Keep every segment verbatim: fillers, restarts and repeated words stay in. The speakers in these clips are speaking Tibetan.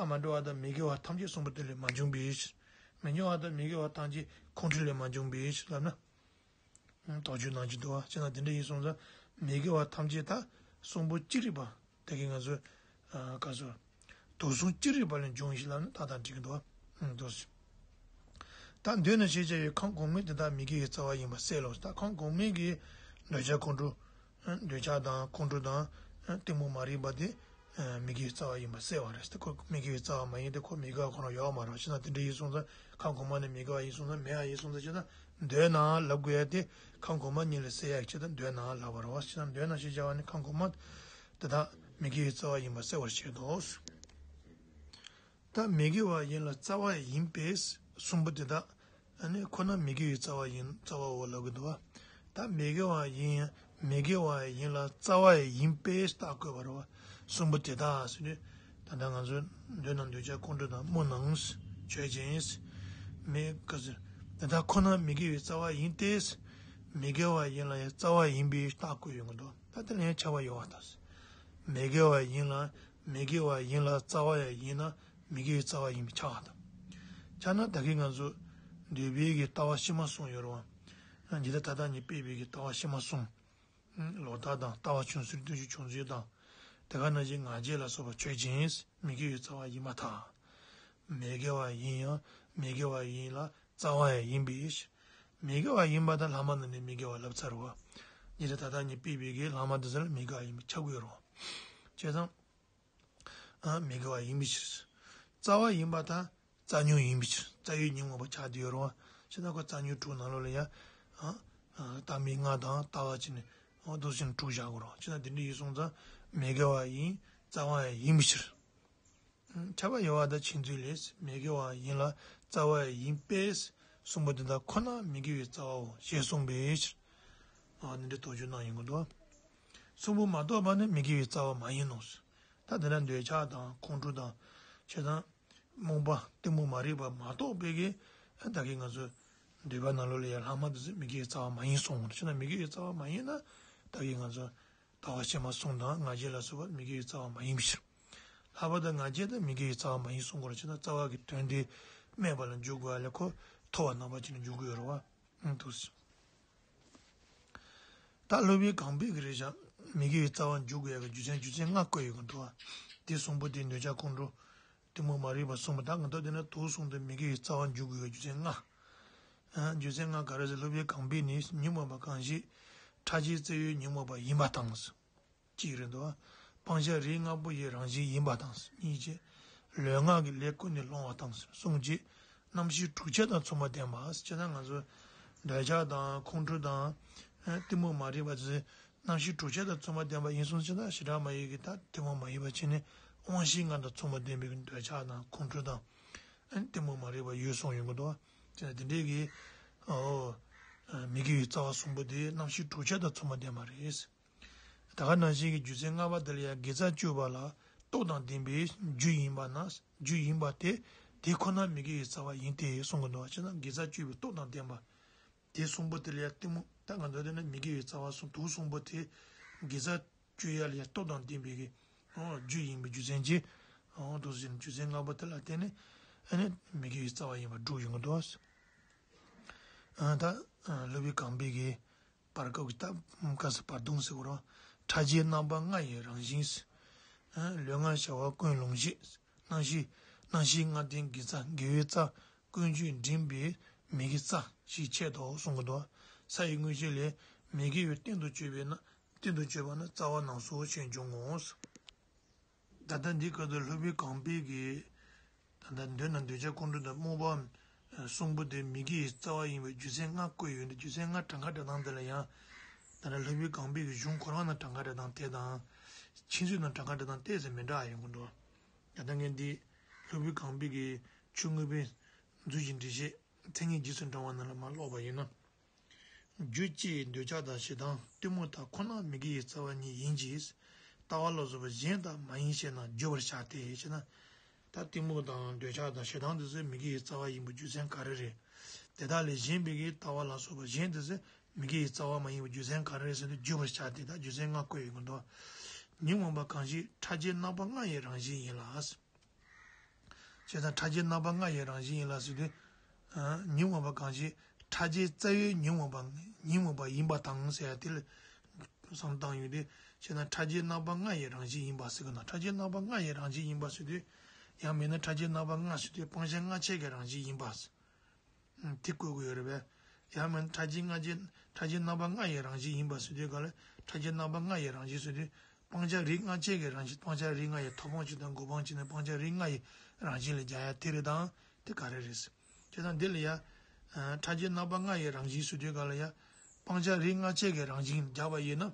ཐ་མ་འགྲོ་བ་དང་མི་དགེ་བ་ཐམས་ཅད་གསུམ་པོ་དེ་ལས་མ་བྱུང་བའི་ཕྱིར། མི་དགེ་བ་དང་མི་དགེ་བ་ཐམས་ཅད་ཁོང་ཁྲོ་ལས་མ་བྱུང་བའི་ཕྱིར་ལབ་ན། དོགས་གཅོད་གནང་གི་འདུག་བ། བྱས་ན་དེ་འདྲ་ཡིན་སོང་ཙང་མི་དགེ་བ་ཐམས་ཅད་ད་གསུམ་པོ་ཅི་རིགས་པ། དེ་གིས་ང་ཚོས་ཨ་ག་ཚོད་དུག་གསུམ་ཅི་རིགས་པ་ལས་བྱུང་ཞིག་ལབ་ན་ད་ད་འགྲིག་གི་འདུག་བ། ཨང་དུ། ད་འདོད་ན་ཞེས་བྱ་བའི་ཁམས་གོང་མའི་དེ་དག་མི་དགེ་བའི་རྩ་བ་ཡིན་པ་སེལ་ལོ། ད་ཁམས་གོང་མའི་གི་འདོད་ཆགས་ཁོང་ཁྲོ། འདོད་ཆགས་དང་ཁོང་ཁྲོ་དང་གཏི་མུག་མ་རིག་པ་དེ་མི་དགེ་བའི་རྩ་བ་ཡིན་པ་སེལ་བ་རེད། དེ་ཁོ་མི་དགེ་བའི་རྩ་བ་མ་ཡིན་ཏེ་ཁོ་མི་དགེ་བ་ཁོ་རང་ཡོད་མ་རེད། བྱས་ན་དེ་འདྲ་ཡིན་སོང་ཙང་ཁམས་གོང་མ་ནི་མི་དགེ་བ་ཡིན་སོང་ཙང་མེད་པ་ཡིན་སོང་ཙང་བྱས་ན་འདོད་ན་ལབ་དགོས་ཡ་དེ་ཁམས་གོང་མ་གཉིས་ལ་སེལ་ཡ་བྱས་ན་འདོད་ན་ལབ་པ་རེད་བ། བྱས་ན་འདོད་ན་ཞེས་བྱ་བ་ནི་ཁམས་གོང་མ་དེ་དག་མི་དགེ་བའི་རྩ་བ་ཡིན་པ་སེལ་བར་བྱེད་དོ། ད་མི་དགེ་བ་ཡིན་ལ་རྩ་བ་ཡིན་པས་གསུམ་པོ་དེ་དག་ཨ་ནི་ཁོ་ན་མི་དགེ་བའི་རྩ་བ་ཡིན་རྩ་བའོ་ལབ་གི་འདུག་བ། ད་མི་དགེ་བ་ཡིན་མི་དགེ་བ་ཡིན་ལ་རྩ་བ་ཡིན་པས་རྟགས་བཀོད་པ་རེད་བ། གསུམ་པོ་དེ་དག་ཟེར་དུས་ད་ལྟ་ང་ཚོས་འདོད་ན་འདོད་ཆགས་ཁོང་ཁྲོ་དང་སྨོན་ལམ་ཆོས་ཅན། མི་དགེ་ཟེར་དེ་དག་ཁོ་ན་མི་དགེ་བའི་རྩ་བ་ཡིན་ཏེ། མི་དགེ་བ་ཡིན་ལ་ཡང་རྩ་བ་ཡིན་པས་རྟགས་བཀོད་ཡོང་གི་འདུག་ད་དེ་ལ་ཡང་ཁྱབ་པ་ཡོད་པ་དང་། མི་དགེ་བ་ཡིན་ལ་མི་དགེ་བ་ཡིན་ལ་རྩ་བ་ཡང་ཡིན་ན་མི་དགེ་བའི་རྩ་བ་ཡིན་པས་ཁྱབ་པ་དང་། ཁྱབ་ན་ད་གིན་ང་ཚོ་འདོད་པའི་གི་ལྟ་བ་ཕྱི་མ་གསུམ་ཡོད་རེད་བ། འཇིག་ལྟ་ཐ་དད་གཉིས་སྤེལ་བའི་གི་ལྟ་བ་ཕྱི་མ་གསུམ། ལོག་ལྟ་དང་ལྟ་བ་བྱུང་ཚུལ་ལྟོས་གཞི་བྱུང་ཚུལ་དང་། དེ་ག་ནང་བཞིན་ང་རྒྱལ་ལ་སོགས་པ་ཆོས་ཅན། མི་དགེ་བའི་རྩ་བ་ཡིན་པར་ཐལ། མི་དགེ་བ་ཡིན་ཡང་མི་དགེ་བ་ཡིན་ལ་རྩ་བ་ཡང་ཡིན་པའི་ཕྱིར། མི་དགེ་བ་ཡིན་པར་ཐལ་ལྷག་མ་རྣམས་ནི་མི་དགེ་བ་ལབ་ཚར་བ། འཇིག་ལྟ་ཐ་དད་གཉིས་སྤེལ་བའི་གི་ལྷག་མ་དེ་ཚོ་ལ་མི་དགེ་བ་ཡིན་པས་ཁྱབ་ཀྱི་ཡོད་རེད་བ། བྱས་ཙང་། ཨ་མི་དགེ་བ་ཡིན་པའི་ཕྱིར། རྩ་བ་ཡིན་པར་ཐལ། རྩ་ཉོན་ཡིན་པའི་ཕྱིར། རྩ་བའི་ཉོན་མོངས་པ་ཆགས་བསྡད་ཡོད་རེད་བ། བྱས་ན་ཁོ་རྩ་ཉོན་དྲུག་ནང་ལོགས་ལ་ཡ། ཨ། ཨ། ལྟ་མིན་ལྔ་དང་ལྟ་བ་བྱས་ནས་འོ་འདུག་སེ་དྲུག་བཞག་དགོས་རེད་བ། བྱས་ན་དེ་འདྲ་ཡིན་སོང་ཙང་མི་དགེ་བ་ཡིན་རྩ་བ་ཡང་ཡིན་པའི་ཕྱིར། ཁྱབ་པ་ཡོད་པ་དང་ཕྱིན་ཚུལ་ལས་མི་དགེ་བ་ཡིན་ལ་རྩ་བ་ཡིན་པས་གསུམ་པོ་དེ་དག་ཁོ་ན་མི་དགེ་བའི་རྩ་བའོ་ཞེས་གསུངས་པའི་ཕྱིར། ཨ་ནི་འདྲ་དོགས་གཅོད་གནང་ཡོང་གི་འདུག་གསུམ་པོ་མ་གཏོགས་པ་ནི་མི་དགེ་བའི་རྩ་བ་མ་ཡིན་ནོ། ད་དེ་འདྲ་འདོད་ཆགས་དང་ཁོང་ཁྲོ་དང་ཆོས་དང་རྨོངས་པ་གཏི་མུག་མ་རིག་པ་མ་གཏོགས་པའི་གི་ད་གིན་ང་ཚོ་འདོད་པ་ནང་ལོགས་ལ་ཡ་ལྷག་མ་དེ་ཚོ་མི་དགེ་བའི་རྩ་བ་མ་ཡིན་གསུངས། བྱས་ན་མི་དགེ་བའི་རྩ་བ་མ་ཡིན་ན་ད་གིན་ང་ཚོ། ལྟ་བ་ཕྱི་མ་གསུམ་དང་ང་རྒྱལ་ལ་སོགས་པ་མི་དགེ་བའི་རྩ་བ་མ་ཡིན་པའི་ཕྱིར། ལྷག་པར་དུ་ང་རྒྱལ་དེ་མི་དགེ་བའི་རྩ་བ་མ་ཡིན་གསུང་དགོས་རེད། བྱས་ན་རྩ་བ་གི་དོན་དེ་སྨྲས་པ་ལ་འཇུག་དགོས་ཡ་ལས་ཁོ་ཐོབ་པ་རྣམ་པ་ཅན་ལ་འཇུག་དགོས་ཡོད་རེད་བ། ཨང་དུ། ད་སློབ་དཔོན་གང་པོས་ཀྱི་རེད་བཞག་མི་དགེ་བའི་རྩ་བ་འཇུག་དགོས་ཡ་གི་རྒྱུ་མཚན་རྒྱུ་མཚན་ལྔ་བཀོད་ཡོད་ཀྱི་འདུག་བ། དེ་གསུམ་པོ་དེ་འདོད་ཆགས་ཁོང་ཁྲོ། གཏི་མུག་མ་རིག་པ་གསུམ་པོ་ད་ང་ཚོ་དེ་ནས་དུག་གསུམ་དེ་མི་དགེ་བའི་རྩ་བ་འཇུག་དགོས་ཀྱི་རྒྱུ་མཚན་ལྔ། ཨ་རྒྱུ་མཚན་ལྔ་ག་རེ་ཟེར། སློབ་དཔོན་གང་པོས་ནི་ཉོན་མོངས་པ་གང་ཞིག་ཕྲ་རྒྱས་རྩ་བའི་ཉོན་མོངས་པ་ཡིན་པ་དང་། གཅིག་རེད་འདུག་སྤང་བྱ་རིགས་ལྔ་པོ་ཡི་རང་བཞིན་ཡིན་པ་དང་། གཉིས་བྱས། ལུས་ངག་གི་ལས་ཀུན་ནས་སློང་བ་དང་། གསུམ་བྱས། རྣམ་ཤེས་དྲུག་ཆར་དང་མཚུངས་པར་ལྡན་པ། བྱས་ན་ང་ཚོ་འདོད་ཆགས་དང་ཁོང་ཁྲོ་དང་། ཨ་གཏི་མུག་མ་རིག་པ་ཚོས་རྣམ་ཤེས་དྲུག་ཆར་དང་མཚུངས་པར་ལྡན་པ་ཡིན་སོང་ཙང་ཞེ་དྲག་མ་ཡིན་གྱི་ད་གཏི་མུག་མ་ཡིན་པ་བྱས་ནས་དབང་ཤེས་ལྔ་དང་མཚུངས་པར་ལྡན་པའི་འདོད་ཆགས་དང་ཁོང་ཁྲོ་དང་། ཨ་གཏི་མུག་མ་རིག་པ་ཡོད་གསུངས་ཡོང་གི་འདུག་བྱས་ན་དེ་འདྲའི་གི་ཨོ། མི་དགེ་བའི་རྩ་བ་གསུམ་པོ་དེ་རྣམ་ཤེས་དྲུག་ཆར་དང་མཚུངས་པར་ལྡན་པ་རེད། ད་ག་ནང་བཞིན་གྱི་རྒྱུ་མཚན་ལྔ་པ་དེ་ལ་ཡང་དགེ་རྩ་བཅུ་པ་ལ་སྟོབས་དང་ལྡན་པའི་རྒྱུ་ཡིན་པ་ན་རྒྱུ་ཡིན་པ་སྟེ། དེ་ཁོ་ན་མི་དགེ་བའི་རྩ་བ་ཡིན་ཏེ་གསུང་གི་འདུག་བྱས་ན་དགེ་རྩ་བཅུ་པའི་སྟོབས་དང་ལྡན་པ། དེ་གསུམ་པོ་དེ་ལ་ཡང་གཏི་མུག་ད་ང་ཚོ་དེ་ནི་མི་དགེ་བའི་རྩ་བ་གསུམ་དུག་གསུམ་པོ་དེ་དགེ་རྩ་བཅུ་ཡ་ལ་ཡང་སྟོབས་དང་ལྡན་པའི་གི་ཨོ་རྒྱུ་ཡིན་པའི་རྒྱུ་མཚན་གྱིས་ཨོ་དུག་ཟེར་ནས་རྒྱུ་མཚན་ལྔ་པོ་དེ་ལ་བརྟེན་ནས་ཨ་ནི་མི་དགེ་བའི་རྩ་བ་ཡིན་པ་སྒྲུབ་ཡོང་གི་འདུག་ཨ་ད་ཨ་སློབ་དཔོན་གང་པོའི་གི་བར་སྐབས་ཀྱི་ད་བཀའ་སྩལ་བར་གདུང་ཟེར་བ་རང་ཕྲ་རྒྱས་རྣམ་པ་ལྔ་ཡི་རང་བཞིན། ལུས་ངག་བྱ་བ་ཀུན་སློང་བྱེད། རྣམ་ཤེས་རྣམ་ཤེས་ལྔ་ལྡན་དགེ་རྩ་དགེ་བའི་རྩ་ཀུན་སྤྱོད་འདྲེན་པའི་མི་དགེ་རྩ་ཞེས་འཆད་དོ་གསུང་གི་འདུག་ས་ཡི་དངོས་གཞི་ལས་མི་དགེ་བའི་རྟེན་དུ་གཅོད་པས་ན་རྟེན་དུ་གཅོད་པ་ན་རྩ་བ་རྣམས་སོ་ཞེས་འབྱུང་ངོ་། ད་ལྟ་འདི་སྐབས་སུ་སློབ་དཔོན་གང་པོས་ཀྱིས། ད་ལྟ་འདོད་ན་འདོད་ཆགས་ཁོང་ཁྲོ་དང་རྨོངས་པ་གསུམ་པོ་དེ་མི་དགེ་ཡི་རྩ་བ་ཡིན་པའི་རྒྱུ་མཚན་ལྔ་བཀོད་ཡོད་འདུག་རྒྱུ་མཚན་ལྔ་གྲངས་ཀ་འགྲེལ་སྟངས་དེ་ལ་ཡང་། ད་ལྟ་སློབ་དཔོན་གང་པོའི་གི་གཞུང་ཁོ་རང་ནང་གྲངས་ཀ་འགྲེལ་སྟངས་དེ་དང་། ཕྱིས་སུ་ནང་གྲངས་ཀ་འགྲེལ་སྟངས་དེ་ཚོ་མི་འདྲ་ཡོང་གི་འདུག་ད་ལྟ་ངས་འདི་སློབ་དཔོན་གང་པོའི་གི་ཆོས་མངོན་པའི་མཛོད་ཀྱི་འགྲེལ་བཤད་མཚན་ཉིད་རྗེས་སུ་འབྲང་བ་ནང་ལ་མར་ཀློག་པ་ཡིན་ན། རྒྱུ་ཅིག་འདོད་ཆགས་དང་ཞེ་སྡང་གཏི་མུག་དག་ཁོ་ན་མི་དགེ་ཡི་རྩ་བ་ཉིད་ཡིན་གྱི། ལྟ་བ་ལ་སོགས་པ་གཞན་དག་མ་ཡིན་ཞེ་ན་བརྗོད་པར་བྱ་སྟེ་ཞེ་ན། ད་གཏི་མུག་དང་འདོད་ཆགས་དང་ཞེ་སྡང་འདི་ཚོ་མི་དགེ་ཡི་རྩ་བ་ཡིན་པའི་རྒྱུ་མཚན་ག་རེ་རེད། དེ་དག་ལས་གཞན་པའི་གི་ལྟ་བ་ལ་སོགས་པ་གཞན་འདི་ཚོ་མི་དགེ་ཡི་རྩ་བ་མ་ཡིན་པའི་རྒྱུ་མཚན་ག་རེ་རེད་ཟེར་ན་བརྗོད་པར་བྱ་སྟེ་ད་རྒྱུ་མཚན་ལྔ་བཀོད་ཡོད་ཀྱི་འདུག་ཉོན་མོངས་པ་གང་ཞིག་ཕྲ་རྒྱས་རྣམ་པ་ལྔ་ཡི་རང་བཞིན་ཡིན་ལ། བྱས་ཙང་ཕྲ་རྒྱས་རྣམ་པ་ལྔ་ཡི་རང་བཞིན་ཡིན་ལ་ཟེར་དུས། ཉོན་མོངས་པ་གང་ཞིག་ཕྲ་རྒྱས་རྩ་བའི་ཉོན་མོངས་པ་ཉོན་མོངས་པ་ཡིན་པ་དང་ཟེར་ཡ་དེ་ལ་བསམ་བཏང་ཡོད་དེ། བྱས་ན་ཕྲ་རྒྱས་རྣམ་པ་ལྔ་ཡི་རང་བཞིན་ཡིན་པ་ཟེར་གི་ན། ཕྲ་རྒྱས་རྣམ་པ་ལྔ་ཡི་རང་བཞིན་ཡིན་པ་ཟེར་དུས། ཡང་མིན་ན་ཕྲ་རྒྱས་རྣམ་པ་ལྔ་ཟེར་དུས་སྤང་བྱ་ལྔ་ཆད་ཀྱི་རང་བཞིན་ཡིན་པ། དེ་བཀོད་དགོས་ཡོད་རེད་པས། ཡང་མིན་ཕྲ་རྒྱས་ལྔ་རྒྱས་ཕྲ་རྒྱས་རྣམ་པ་ལྔ་ཡི་རང་བཞིན་ཡིན་པ་ཟེར་དུས་ག་ལ། ཕྲ་རྒྱས་རྣམ་པ་ལྔ་ཡི་རང་བཞིན་ཟེར་དུས། སྤང་བྱ་རིགས་ལྔ་ཆད་ཀྱི་རང་བཞིན། སྤང་བྱ་རིགས་ལྔ་ཡི་ཐོབ་སྤང་གཅིག་དང་འགོག་སྤང་གཅིག་ནས་སྤང་བྱ་རིགས་ལྔ་ཡི་རང་བཞིན་ལ་སྦྱར་ཡ་དེ་རེད་དང་། དེ་ག་རེ་རེད། བྱས་ཙང་འདི་ལ་ཡ། ཕྲ་རྒྱས་རྣམ་པ་ལྔ་ཡི་རང་བཞིན་ཟེར་དུས་ག་ལ་ཡ། སྤང་བྱ་རིགས་ལྔ་ཆད་ཀྱི་རང་བཞིན་སྦྱར་བ་ཡིན་ན།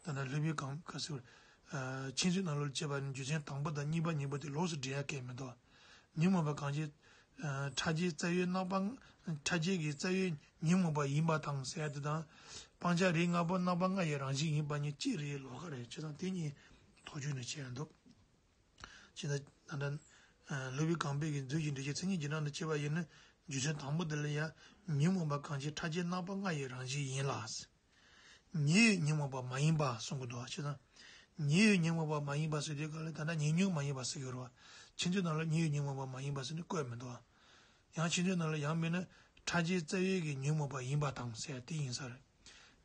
ད་ལྟ་སློབ་དཔོན་གང་ག་ཟེར། ཨ། མཁྱེན་བརྩེ་ནང་ལོགས་ལ་བྱས་པ་ནི་རྒྱུ་མཚན་དང་པོ་དང་གཉིས་པ་གཉིས་པོ་དེ་ལོགས་སུ་འགྲེལ་ཡ་གལ་མི་འདུག་ཉོན་མོངས་པ་གང་ཞིག་ཨ། ཕྲ་རྒྱས་རྩ་བའི་རྣམ་པ། ཕྲ་རྒྱས་ཀྱི་རྩ་བའི་ཉོན་མོངས་པ་ཡིན་པ་དང་ཟེར་ཡ་དེ་དང་། སྤང་བྱ་རིགས་ལྔ་པོ་རྣམ་པ་ལྔ་ཡི་རང་བཞིན་ཡིན་པ་གཉིས་གཅིག་རེད། ལོགས་ཀ་རེད། བྱས་ཙང་དེ་གཉིས་ཐག་གཅོད་ནས་བྱས་ཡ་འདུག་བྱས་ཙང་ད་ལྟ། ཨ། སློབ་དཔོན་གང་པོའི་གི་མཛོད་ཀྱི་འགྲེལ་བྱེད་མཚན་ཉིད་ཀྱི་ནང་དུ་བྱས་པ་ཡིན་ན། རྒྱུ་མཚན་དང་པོ་དེ་ལ་ཡང་། ཉོན་མོངས་པ་གང་ཞིག་ཕྲ་རྒྱས་རྣམ་པ་ལྔ་ཡི་རང་བཞིན་ཡིན་ལ། ཉེ་བའི་ཉོན་མོངས་པ་མ་ཡིན་པ་གསུང་གི་འདུག་བྱས་ཙང་། ཉེ་བའི་ཉོན་མོངས་པ་མ་ཡིན་པ་ཟེར་དུས་ག་ལ་ད་ལྟ་ཉེ་ཉོན་མ་ཡིན་པ་ཟེར་གྱི་རེད་བ། མཁྱེན་བརྩེ་ནང་ལ་ཉེ་བའི་ཉོན་མོངས་པ་མ་ཡིན་པ་ཟེར་ནས་བཀོད་མི་འདུག་ཡང་མཁྱེན་བརྩེ་ནང་ལ་ཡང་མིན་ན་ཕྲ་རྒྱས་རྩ་བའི་གི་ཉོན་མོངས་པ་ཡིན་པ་དང་ཟེར་ཡ་དེ་ཡིན་ས་རེད།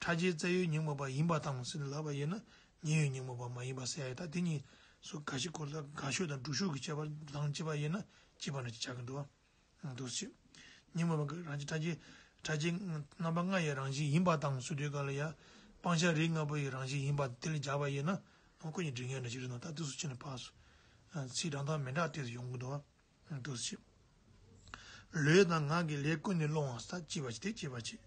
ཕྲ་རྒྱས་རྩ་བའི་ཉོན་མོངས་པ་ཡིན་པ་དང་ཟེར་ནས་ལབ་པ་ཡིན་ན་ཉེ་བའི་ཉོན་མོངས་པ་མ་ཡིན་པ་ཟེར་ཡ་ད་དེ་གཉིས་སུ་འགའ་ཞིག་གོ་ལ་དགག་ཤོས་དང་སྒྲུབ་ཤོས་ཀྱི་བྱས་པ་དང་བྱས་པ་ཡིན་ན་གཅིག་པ་འདྲ་ཅིག་ཆགས་ཀྱི་འདུག་བ། འདུག་སེ། ཉོན་མོངས་པ་གི་རང་བཞིན་ཕྲ་རྒྱས་ཕྲ་རྒྱས་རྣམ་པ་ལྔ་ཡི་རང་བཞིན་ཡིན་པ་དང་ཟེར་དུས་ག་ལ་ཡ། སྤང་བྱ་རིགས་ལྔ་པོ་ཡི་རང་བཞིན་ཡིན་པ་དེ་ལ་སྦྱར་བ་ཡིན་ན། ཁོ་གཉིས་འགྲིག་ངེས་འདྲ་ཞིག་རེད་ན་ད་དུས་སུ་ཕྱིན་ནས་ཕར་སོང་། ཚིག་འགྲམ་ཐག་མི་འདྲ་དེ་ཡོང་གི་འདུག་འདུག་སེ། ལུས་དང་ངག་གི་ལས་ཀུན་ནས་སློང་བ་ས་གཅིག་པ་ཅིག་དེ་གཅིག་པ་ཅིག་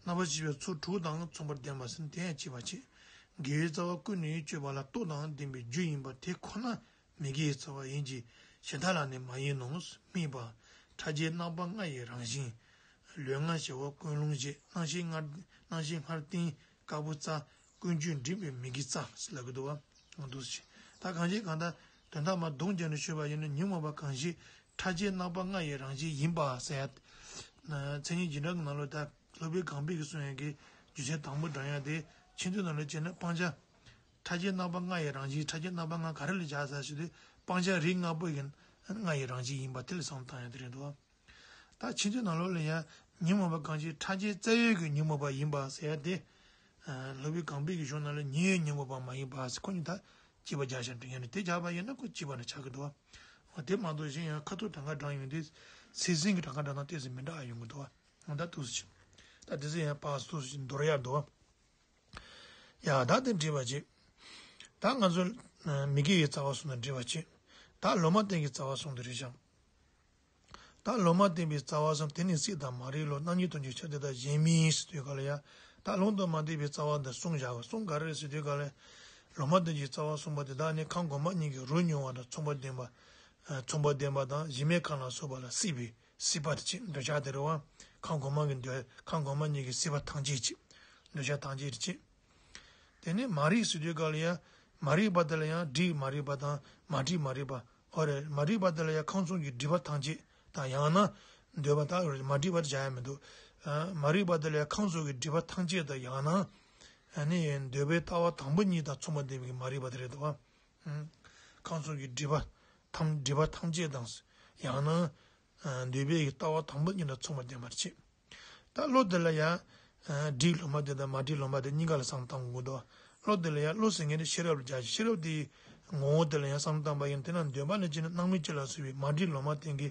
རྣམ་པར་ཤེས་པའི་ཚོགས་དྲུག་དང་མཚུངས་པར་ལྡན་པ་ཟེར་ན་དེ་ཡང་གཅིག་པ་ཅིག་དགེ་བའི་རྩ་བ་ཀུན་ནས་སྤྱོད་པ་ལ་སྟོབས་དང་ལྡན་པའི་རྒྱུ་ཡིན་པ་དེ་ཁོ་ན། མི་དགེའི་རྩ་བ་ཡིན་གྱི་གཞན་དག་ལ་ནི་མ་ཡིན་ནོ། སྨྲས་པ། ཕྲ་རྒྱས་རྣམ་པ་ལྔ་ཡི་རང་བཞིན། ལུས་ངག་བྱ་བ་ཀུན་སློང་བྱེད། རྣམ་ཤེས་སྔར་རྣམ་ཤེས་སྔར་བསྟན་དཀར་པོའི་རྩ། ཀུན་སྤྱོད་འདྲེན་པའི་མི་དགེའི་རྩ་ཟེར་ལབ་ཀྱི་འདུག་བ། འདུག་སེ། ད་གང་ཞིག་གང་ལྟར་དོན་དག་མ་དོན་སྦྱར་ནས་ཤོད་པ་ཡིན་ན་ཉོན་མོངས་པ་གང་ཞིག་ཕྲ་རྒྱས་རྣམ་པ་ལྔ་ཡི་རང་བཞིན་ཡིན་པ་ཟེར་ཡ། མཚན་ཉིད་བྱེ་བྲག་གི་ནང་ལོགས་ད་སློབ་དཔོན་གང་པོའི་གི་གསུང་ཡ་གི་རྒྱུ་མཚན་དང་པོ་འདྲ་ཡ་དེ་མཁྱེན་བརྩེ་ནང་ལོགས་བྱས་ན་སྤང་བྱ། ཕྲ་རྒྱས་རྣམ་པ་ལྔ་ཡི་རང་བཞིན། ཕྲ་རྒྱས་རྣམ་པ་ལྔ་ག་རེ་ལ་སྦྱར་ཟེར་ཞུ་དུས་སྤང་བྱ་རིགས་ལྔ་པོ་ཡི་ལྔ་ཡི་རང་བཞིན་ཡིན་པ་དེ་ལ་བསམ་བཏང་ཡ་དེ་རེད་འདུག་ད་ཕྱིན་ཆད་ནང་ལོགས་ལ་ཡང་ཉོན་མོངས་པ་གང་ཞིག་ཕྲ་རྒྱས་རྩ་བའི་གི་ཉོན་མོངས་པ་ཡིན་པ་ཟེར་ཡ་དེ། སློབ་དཔོན་གང་པོའི་གི་གཞུང་ནང་ལ་ཉེ་བའི་ཉོན་མོངས་པ་མ་ཡིན་པ་ཟེར་ཁོ་གཉིས་ད་གཅིག་པ་སྦྱར་བཞག་འདུག་ཡང་ན་དེ་སྦྱར་བ་ཡིན་ན་ཁོ་གཅིག་པ་ནས་ཆགས་ཀྱི་འདུག་འོ་དེ་མ་གཏོགས་གཞན་ཡང་ཁ་ཐུག་གྲངས་ཀ་འདྲ་ཡོང་དུས་ཚིག་ཟིན་གྱི་གྲངས་ཀ་འདྲ་དང་ཏོག་ཙམ་མི་འདྲ་ཡོང་གི་འདུག་འོ་ད་འདུག་སེ་ད་དེ་ཚོ་ཡང་པ་སུ་ཞིག་འདོར་ཡ་འདུག་ཡ་ད་དེ་འགྲིག་པ་ཅིག་ད་ང་ཚོ་མི་དགེ་བའི་རྩ་བ་གསུངས་ན་འགྲིག་པ་ཅིག་ད་ལོག་པར་ལྡན་གྱི་རྩ་བ་གསུངས་དེ་རེད་ཤག་ད་ལོག་པར་ལྡན་པའི་རྩ་བ་གསུམ་དེ་ནི་སྲིད་དང་མ་རིག་ལོ། རྣམ་གཉིས་དོན་གྱི་ཆ་དེ་དག་གཞན་མིན་ཟེར་དུས་ག་ལ་ཡ། ད་ལོག་ཏུ་མ་ལྡན་པའི་རྩ་བ་འདི་གསུམ་བཞག་པ་གསུམ་ག་རེ་རེད་ཟེར་དུས་ག་ལ། ལོག་པར་ལྡན་གྱི་རྩ་བ་གསུམ་པ་དེ་དག་ནི་ཁམས་གོང་མ་གཉིས་ཀྱི་རོ་མྱོང་བ་དང་མཚུངས་པར་ལྡན་པ། མཚུངས་པར་ལྡན་པ་དང་གཞི་མེད་ཁམས་ལ་སོགས་པ་ལ་སྲིད་པའི་སྲིད་པ་དེ་ཅིག་འདོད་ཆགས་དེ་རེད་བ། ཁམས་གོང་མ་གི་འདོད་ཁམས་གོང་མ་གཉིས་ཀྱི་སྲིད་པ་ཐམས་ཅད་ཅིག་འདོད་ཆགས་ཐམས་ཅད་དེ་ཅིག་དེ་ནས་མ་རིག་ཟེར་དུས་ག་ལ་ཡ། མ་རིག་པ་དེ་ལ་ཡང་སྒྲིབ་མ་རིག་པ་དང་མ་སྒྲིབ་མ་རིག་པ། ཨོ་རེད། མ་རིག་པ་དེ་ལ་ཡང་ཁམས་གསུམ་གྱི་སྒྲིབ་པ་ཐམས་ཅད་དང་ཡང་ན། འདོད་པ་དག་རེད། མ་རིག་པ་དེ་བྱ་ཡ་མི་འདུག་མ་རིག་པ་དེ་ལ་ཡང་ཁམས་གསུམ་གྱི་སྒྲིབ་པ་ཐམས་ཅད་དང་ཡང་ན། ཨ་ནི་འདོད་པའི་ལྟ་བ་དང་པོ་གཉིས་དང་མཚུངས་པ་ལྡན་པའི་མ་རིག་པ་དེ་རེད་དོ། ཁམས་གསུམ་གྱི་སྒྲིབ་པ་ཐམས་སྒྲིབ་པ་ཐམས་ཅད་དང་། ཡང་ན། འདོད་པའི་ལྟ་བ་དང་པོ་གཉིས་དང་མཚུངས་པ་ལྡན་པར་བྱེད། ད་བློ་དེ་ལ་ཡང་། སྒྲིབ་ལོག་པ་དེ་དང་མ་སྒྲིབ་ལོག་པ་དེ་གཉིས་ཀ་ལ་བསམ་བཏང་དགོས་འདུག་བློ་དེ་ལ་ཡང་བློ་ཟེར་མཁན་དེ་ཤེས་རབ་ལ་སྦྱར་ཞིང་ཤེས་རབ་དེའི་ངོ་བོ་དེ་ལ་ཡང་བསམ་བཏང་པ་ཡིན་དེ་ན་འདོད་པ་ནས་བྱས་ནས་སྣང་མེད་ཅན་ལ་སོགས་པའི་མ་སྒྲིབ་ལོག་པ་དེ་གི་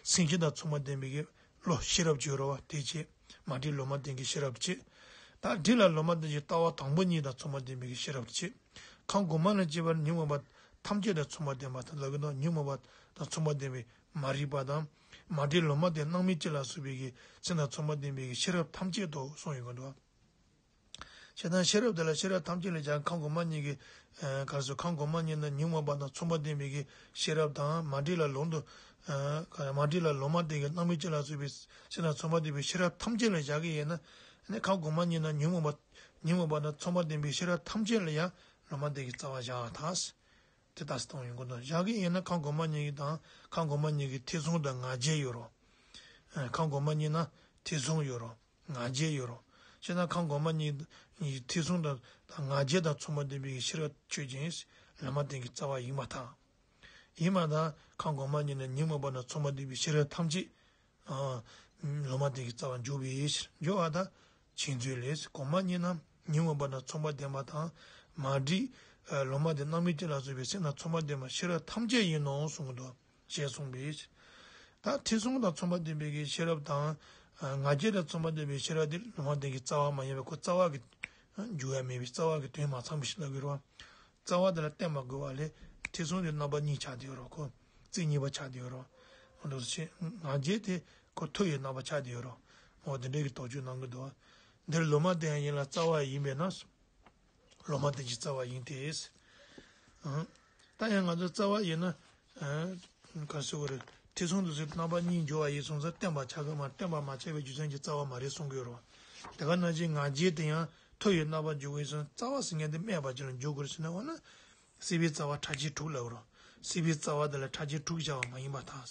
སེམས་ཅན་དང་མཚུངས་པ་ལྡན་པའི་གི་བློ་ཤེས་རབ་ཅིག་ཡོད་རེད་བ། དེ་བྱེད། མ་སྒྲིབ་ལོག་པ་དེ་གི་ཤེས་རབ་བྱེད། ད་སྒྲིབ་ལ་ལོག་པ་དེ་གི་ལྟ་བ་དང་པོ་གཉིས་དང་མཚུངས་པ་ལྡན་པའི་གི་ཤེས་རབ་བྱེད། ཁམས་གོང་མ་ལ་སྐྱེས་པར་ཉོན་མོངས་པ་ཐམས་ཅད་དང་མཚུངས་པ་ལྡན་པ་དང་ལབ་ཀྱི་འདུག་ཉོན་མོངས་པ་དང་མཚུངས་པ་ལྡན་པའི་མ་རིག་པ་དང་། མ་སྒྲིབ་ལོག་པ་དེ་སྣང་མེད་ཅན་ལ་སོགས་པའི་གི་སེམས་དང་མཚུངས་པ་ལྡན་པའི་གི་ཤེས་རབ་ཐམས་ཅད་དུ་གསུངས་ཡོང་གི་འདུག་བྱས་ཙང་ཤེས་རབ་དེ་ལ་ཤེས་རབ་ཐམས་ཅད་ལ་སྦྱར་ཁམས་གོང་མ་གཉིས་ཀྱི། ག་རེ་ཟེར་ཁམས་གོང་མ་གཉིས་ནི་ཉོན་མོངས་པ་དང་མཚུངས་པ་ལྡན་པའི་གི་ཤེས་རབ་དང་མ་སྒྲིབ་ལ་ལོག་ཏུ། མ་སྒྲིབ་ལ་ལོག་པ་དེ་གི་སྣང་མེད་ཅན་ལ་སོགས་པའི་སེམས་དང་མཚུངས་པ་ལྡན་པའི་ཤེས་རབ་ཐམས་ཅད་ལ་སྦྱར་གི་ཡིན་ན། ནི་ཁམས་གོང་མ་གཉིས་ནི་ཉོན་མོངས་པ། ཉོན་མོངས་པ་དང་མཚུངས་པ་ལྡན་པའི་ཤེས་རབ་ཐམས་ཅད་ལ་ཡང་ལོག་པ་དེ་གི་རྩ་བ་བཞག་ཐལ། དེ་ལྟ་སྟངས་ཡོང་གི་འདུག་བཞག་གི་ཡིན་ན་ཁམས་གོང་མ་གཉིས་ཀྱི་དང་ཁམས་གོང་མ་གཉིས་ཀྱི་ཐེ་ཚོམ་དང་ང་རྒྱལ་ཡོད་རེད། ཁམས་གོང་མ་གཉིས་ན་ཐེ་ཚོམ་ཡོད་རེད། ང་རྒྱལ་ཡོད་རེད། བྱས་ན་ཁམས་གོང་མ་གཉིས་ཀྱི་ཐེ་ཚོམ་དང་ང་རྒྱལ་དང་མཚུངས་པ་ལྡན་པའི་ཤེས་རབ་ཆོས་ཅན། ལོག་པ་དེ་གི་རྩ་བ་ཡིན་པར་ཐལ། ཡིན་མ་ད་ཁམས་གོང་མ་གཉིས་ནས་ཉོན་མོངས་པ་དང་མཚུངས་པར་ལྡན་པའི་ཤེས་རབ་ཐམས་ཅད། ལོ་མ་དེ་གི་རྩ་བར་འཇུག་པའི་ཕྱིར། འཇུག་པ་དང་། བྱིང་རྩོལ་ལས། གོང་མ་གཉིས་རྣམས་ཉོན་མོངས་པ་དང་མཚུངས་པར་ལྡན་པ་དང་། མ་བསྒྲིབས། ལོ་མ་དེ་རྣམ་སྨིན་ཅན་ལ་སོགས་པའི་སེམས་དང་མཚུངས་པར་ལྡན་པ་ཤེས་རབ་ཐམས་ཅད་ཡིན་ནོ་གསུངས་འདུག་ཞེས་གསུངས་པས། ད་ཐེ་ཚོམ་དང་མཚུངས་པར་ལྡན་པའི་གི་ཤེས་རབ་དང་། ང་རྒྱལ་དང་མཚུངས་པར་ལྡན་པའི་ཤེས་རབ་དེ་ལོ་མ་དེ་གི་རྩ་བ་མ་ཡིན་པས་ཁོ་རྩ་བ་གི་འཇུག་ཡ་མེད་པའི་རྩ་བ་གི་དོན་མ་ཚང་བའི་ཕྱིར་ལབ་དགོས་རེད་བ། རྩ་བ་དེ་ལ་བརྟེན་པ་དགོས་པ་ལས་ཐེ་ཚོམ་དེ་རྣམ་པ་གཉིས་ཆགས་བསྡད་ཡོད་རེད་ཁོ། རྩིས་གཉིས་པ་ཆགས་བསྡད་ཡོད་རེད། འོ་འདུག་སེ་ང་རྒྱལ་དེ་ཁོ་མཐོ་བའི་རྣམ་པ་ཆགས་བསྡད་ཡོད་རེད། འོ་དེ་འདྲའི་གི་དོགས་གཅོད་གནང་གི་འདུག་འདིར་ལོ་མ་དེ་ཡང་ཡིན་ལ་རྩ་བ་ཡིན་པས་ན། ལོ་མ་དེ་གི་རྩ་བ་ཡིན་ཏེ། ད་ཡང་ང་ཚོ་རྩ་བ་ཡིན་ན། ག་ཟེར་བ་རེད། ཐེ་ཚོམ་དུ་ཟེར་རྣམ་པ་གཉིས་འཇོག་པ་ཡིན་སོང་ཙང་བརྟེན་པ་ཆགས་ཀྱི་མ་རེད། བརྟེན་པ་མ་ཆགས་པའི་རྒྱུ་མཚན་གྱིས་རྩ་བ་མ་རེད་གསུང་གི་ཡོད་རེད། དེ་ག་ནང་བཞིན་ང་རྒྱལ་དེ་ཡང་མཐོ་བའི་རྣམ་པ་འཇོག་པ་ཡིན་སོང་རྩ་བ་ཟེར་མཁན་དེ་སྨད་པ་ཅིག་ལ་འཇོག་དགོས་རེད་ཟེར་ན་འོ་ན། སྲིད་པའི་རྩ་བ་ཕྲ་ཕྱིན་དྲུག་ལབ་རོ། སྲིད་པའི་རྩ་བ་དེ་ལ་ཕྲ་ཕྱིན་དྲུག་བྱ་བ་མ་ཡིན་པར་ཐལ།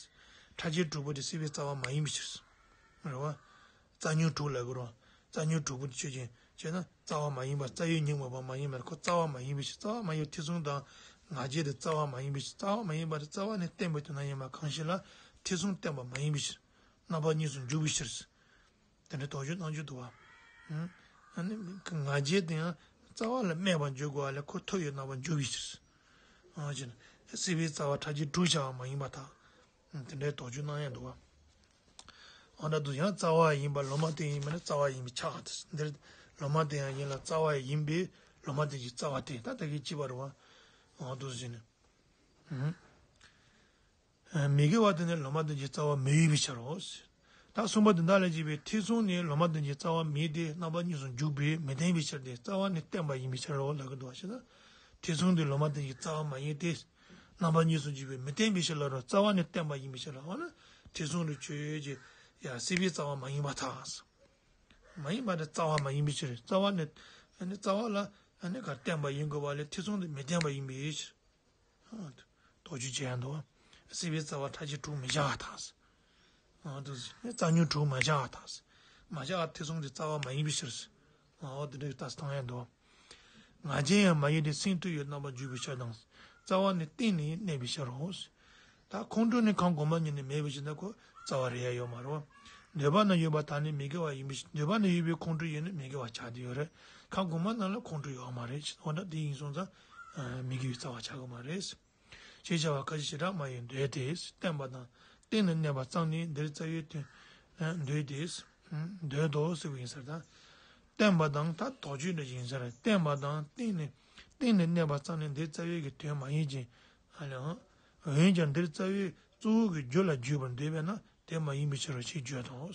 ཕྲ་ཕྱིན་དྲུག་པོ་དེ་སྲིད་པའི་རྩ་བ་མ་ཡིན་པའི་ཕྱིར། རེད་བ། རྩ་ཉོན་དྲུག་ལབ་དགོས་རོ། རྩ་ཉོན་དྲུག་པོ་དེ་ཆོས་ཅན། བྱས་ན་རྩ་བ་མ་ཡིན་པ་རྩ་བའི་ཉོན་མོངས་པ་མ་ཡིན་པར་ཁོ་རྩ་བ་མ་ཡིན་པའི་ཕྱིར། རྩ་བ་མ་ཡིན་པ་ཐེ་ཚོམ་དང་ང་རྒྱལ་དེ་རྩ་བ་མ་ཡིན་པའི་ཕྱིར། རྩ་བ་མ་ཡིན་པ་དེ་རྩ་བ་ནས་བརྟེན་པའི་དོན་དམ་ཡིན་པ་གང་ཞིག་ལ་ཐེ་ཚོམ་བརྟེན་པ་མ་ཡིན་པའི་ཕྱིར། རྣམ་པ་གཉིས་སུ་འཇུག་པའི་ཕྱིར། དེ་འདྲའི་དོགས་གཅོད་གནང་རྒྱུ་འདུག་བ། ཨ་ནི་ང་རྒྱལ་དེ་ཡང་རྩ་བ་ལ་སྨད་པར་འཇོག་དགོས་པ་ལས་ཁོ་མཐོ་བའི་རྣམ་པར་འཇུག་པའི་ཕྱིར། ཨ་ཅེ་ན། སྲིད་པའི་རྩ་བ་ཕྲ་ཕྱིན་དྲུག་བྱ་བ་མ་ཡིན་པར་ཐལ། དེ་འདྲའི་དོགས་གཅོད་གནང་ཡ་འདུག་བ། འོ་ན་དུ་ཡང་རྩ་བ་ཡིན་པ་ལོ་མ་དེ་ཡིན་མིན་ན་རྩ་བ་ཡིན་པས་ཁྱབ་པ་དང་འདིར་ལོ་མ་དེ་ཡང་ཡིན་ལ་རྩ་བ་ཡིན་པས་ལོ་མ་དེ་གི་རྩ་བ་དེ་ད་ད་གི་ཅི་བ་རུ་བ། འོ་དུ་ཟིན་ནས། མི་དགེ་བ་དེ་ནི་ལོ་མ་དེ་གི་རྩ་བ་མི་ཡིན་པའི་ཕྱིར་རོ། ད་གསུམ་པ་དེ་དག་ལས་སྐྱེས་པའི་ཐེ་ཚོམ་ནི་ལོ་མ་དེ་གི་རྩ་བ་མིན་ཏེ་རྣམ་པ་གཉིས་སུ་འཇུག་པས་མི་བརྟན་པའི་ཕྱིར་ཏེ་རྩ་བ་ནི་བརྟན་པ་ཡིན་པའི་ཕྱིར་རོ་ལབ་ཀྱི་འདུག་བ་ཞེ་ན། ཐེ་ཚོམ་དེ་ལོ་མ་དེ་གི་རྩ་བ་མ་ཡིན་ཏེ། རྣམ་པ་གཉིས་སུ་འཇུག་པས་མི་བརྟན་པའི་ཕྱིར་ལ་རོ། རྩ་བ་ནི་བརྟན་པ་ཡིན་པའི་ཕྱིར་ལ་འོ་ན། ཐེ་ཚོམ་རེ་ཆོས་ཀྱི་ཡ་སྲིད་པའི་རྩ་བ་མ་ཡིན་པར་ཐལ། མ་ཡིན་པ་ནི་རྩ་བ་མ་ཡིན་པའི་ཕྱིར་རྩ་བ་ནི། ཨ་ནི་རྩ་བ་ལ་ཨ་ནི་ག་བརྟན་པ་ཡིན་དགོས་པ་ལས་ཐེ་ཚོམ་དེ་མི་བརྟན་པ་ཡིན་པའི་ཕྱིར། དོགས་གཅོད་བྱེད་ཡ་འདུག་སྲིད་པའི་རྩ་བ་ཕྲ་ཕྱིན་དྲུག་མི་བྱ་བར་ཐལ། རྩ་ཉོན་དྲུག་མ་བྱ་བར་ཐལ། མ་བྱ་བར་ཐེ་ཚོམ་དེ་རྩ་བ་མ་ཡིན་པའི་ཕྱིར། འོ་དེ་འདྲའི་ལྟ་སྟངས་ཡང་འདུག་ང་རྒྱལ་ཡང་མ་ཡིན་ཏེ་སེམས་མཐོ་བའི་རྣམ་པར་འཇུག་པའི་ཕྱིར་དང་། རྩ་བ་ནི་བརྟེན་ནས་གནས་པའི་ཕྱིར་རོ། ད་ཁོང་ཁྲོ་ནི་ཁམས་གོང་མ་གཉིས་ནི་མེད་པའི་ཕྱིར་ན་ཁོ་རྩ་བ་རེད་ཡ་ཡོད་མ་རེད། འདོད་པ་ན་ཡོད་པ་དག་ནི་མི་དགེ་བ་ཡིན་པའི་ཕྱིར་འདོད་པ་ན་ཡོད་པའི་ཁོང་ཁྲོ་ཡོད་ནི་མི་དགེ་བ་ཆགས་བསྡད་ཡོད་རེད། ཁམས་གོང་མ་རྣམས་ལ་ཁོང་ཁྲོ་ཡོད་མ་རེད། འོ་ན་དེ་ཡིན་སོང་ཙང་མི་དགེ་བའི་རྩ་བ་ཆགས་ཀྱི་མ་རེད། ཞེས་བྱ་བ་ཁ་ཅིག་བྱེ་བྲག་སྨྲ་བས་འདོད་དེ། བརྟེན་པ་དང་བརྟེན་ནས་གནས་པ་ཙམ་ནི་འདིར་རྩ་བའི་དོན་འདོད་དེ། འདོད་དོ་ཟེར་བ་ཡིན་ཟེར་ད། བརྟེན་པ་དང་ད་དོགས་གཅོད་འདྲ་ཡིན་ཟེར། བརྟེན་པ་དང་བརྟེན་ནས་བརྟེན་ནས་གནས་པ་ཙམ་ནི་འདིར་རྩ་བའི་གི་དོན་མ་ཡིན་ཅིང་། ཨ་ལས། འོན་ཀྱང་འདིར་རྩ་བའི་གཙོ་བོ་གི་རྒྱུ་ལ་བརྗོད་པར་འདོད་པས་ན་དེ་མ་ཡིན་པའི་ཕྱིར་རོ་ཞེས་བརྗོད་དོ།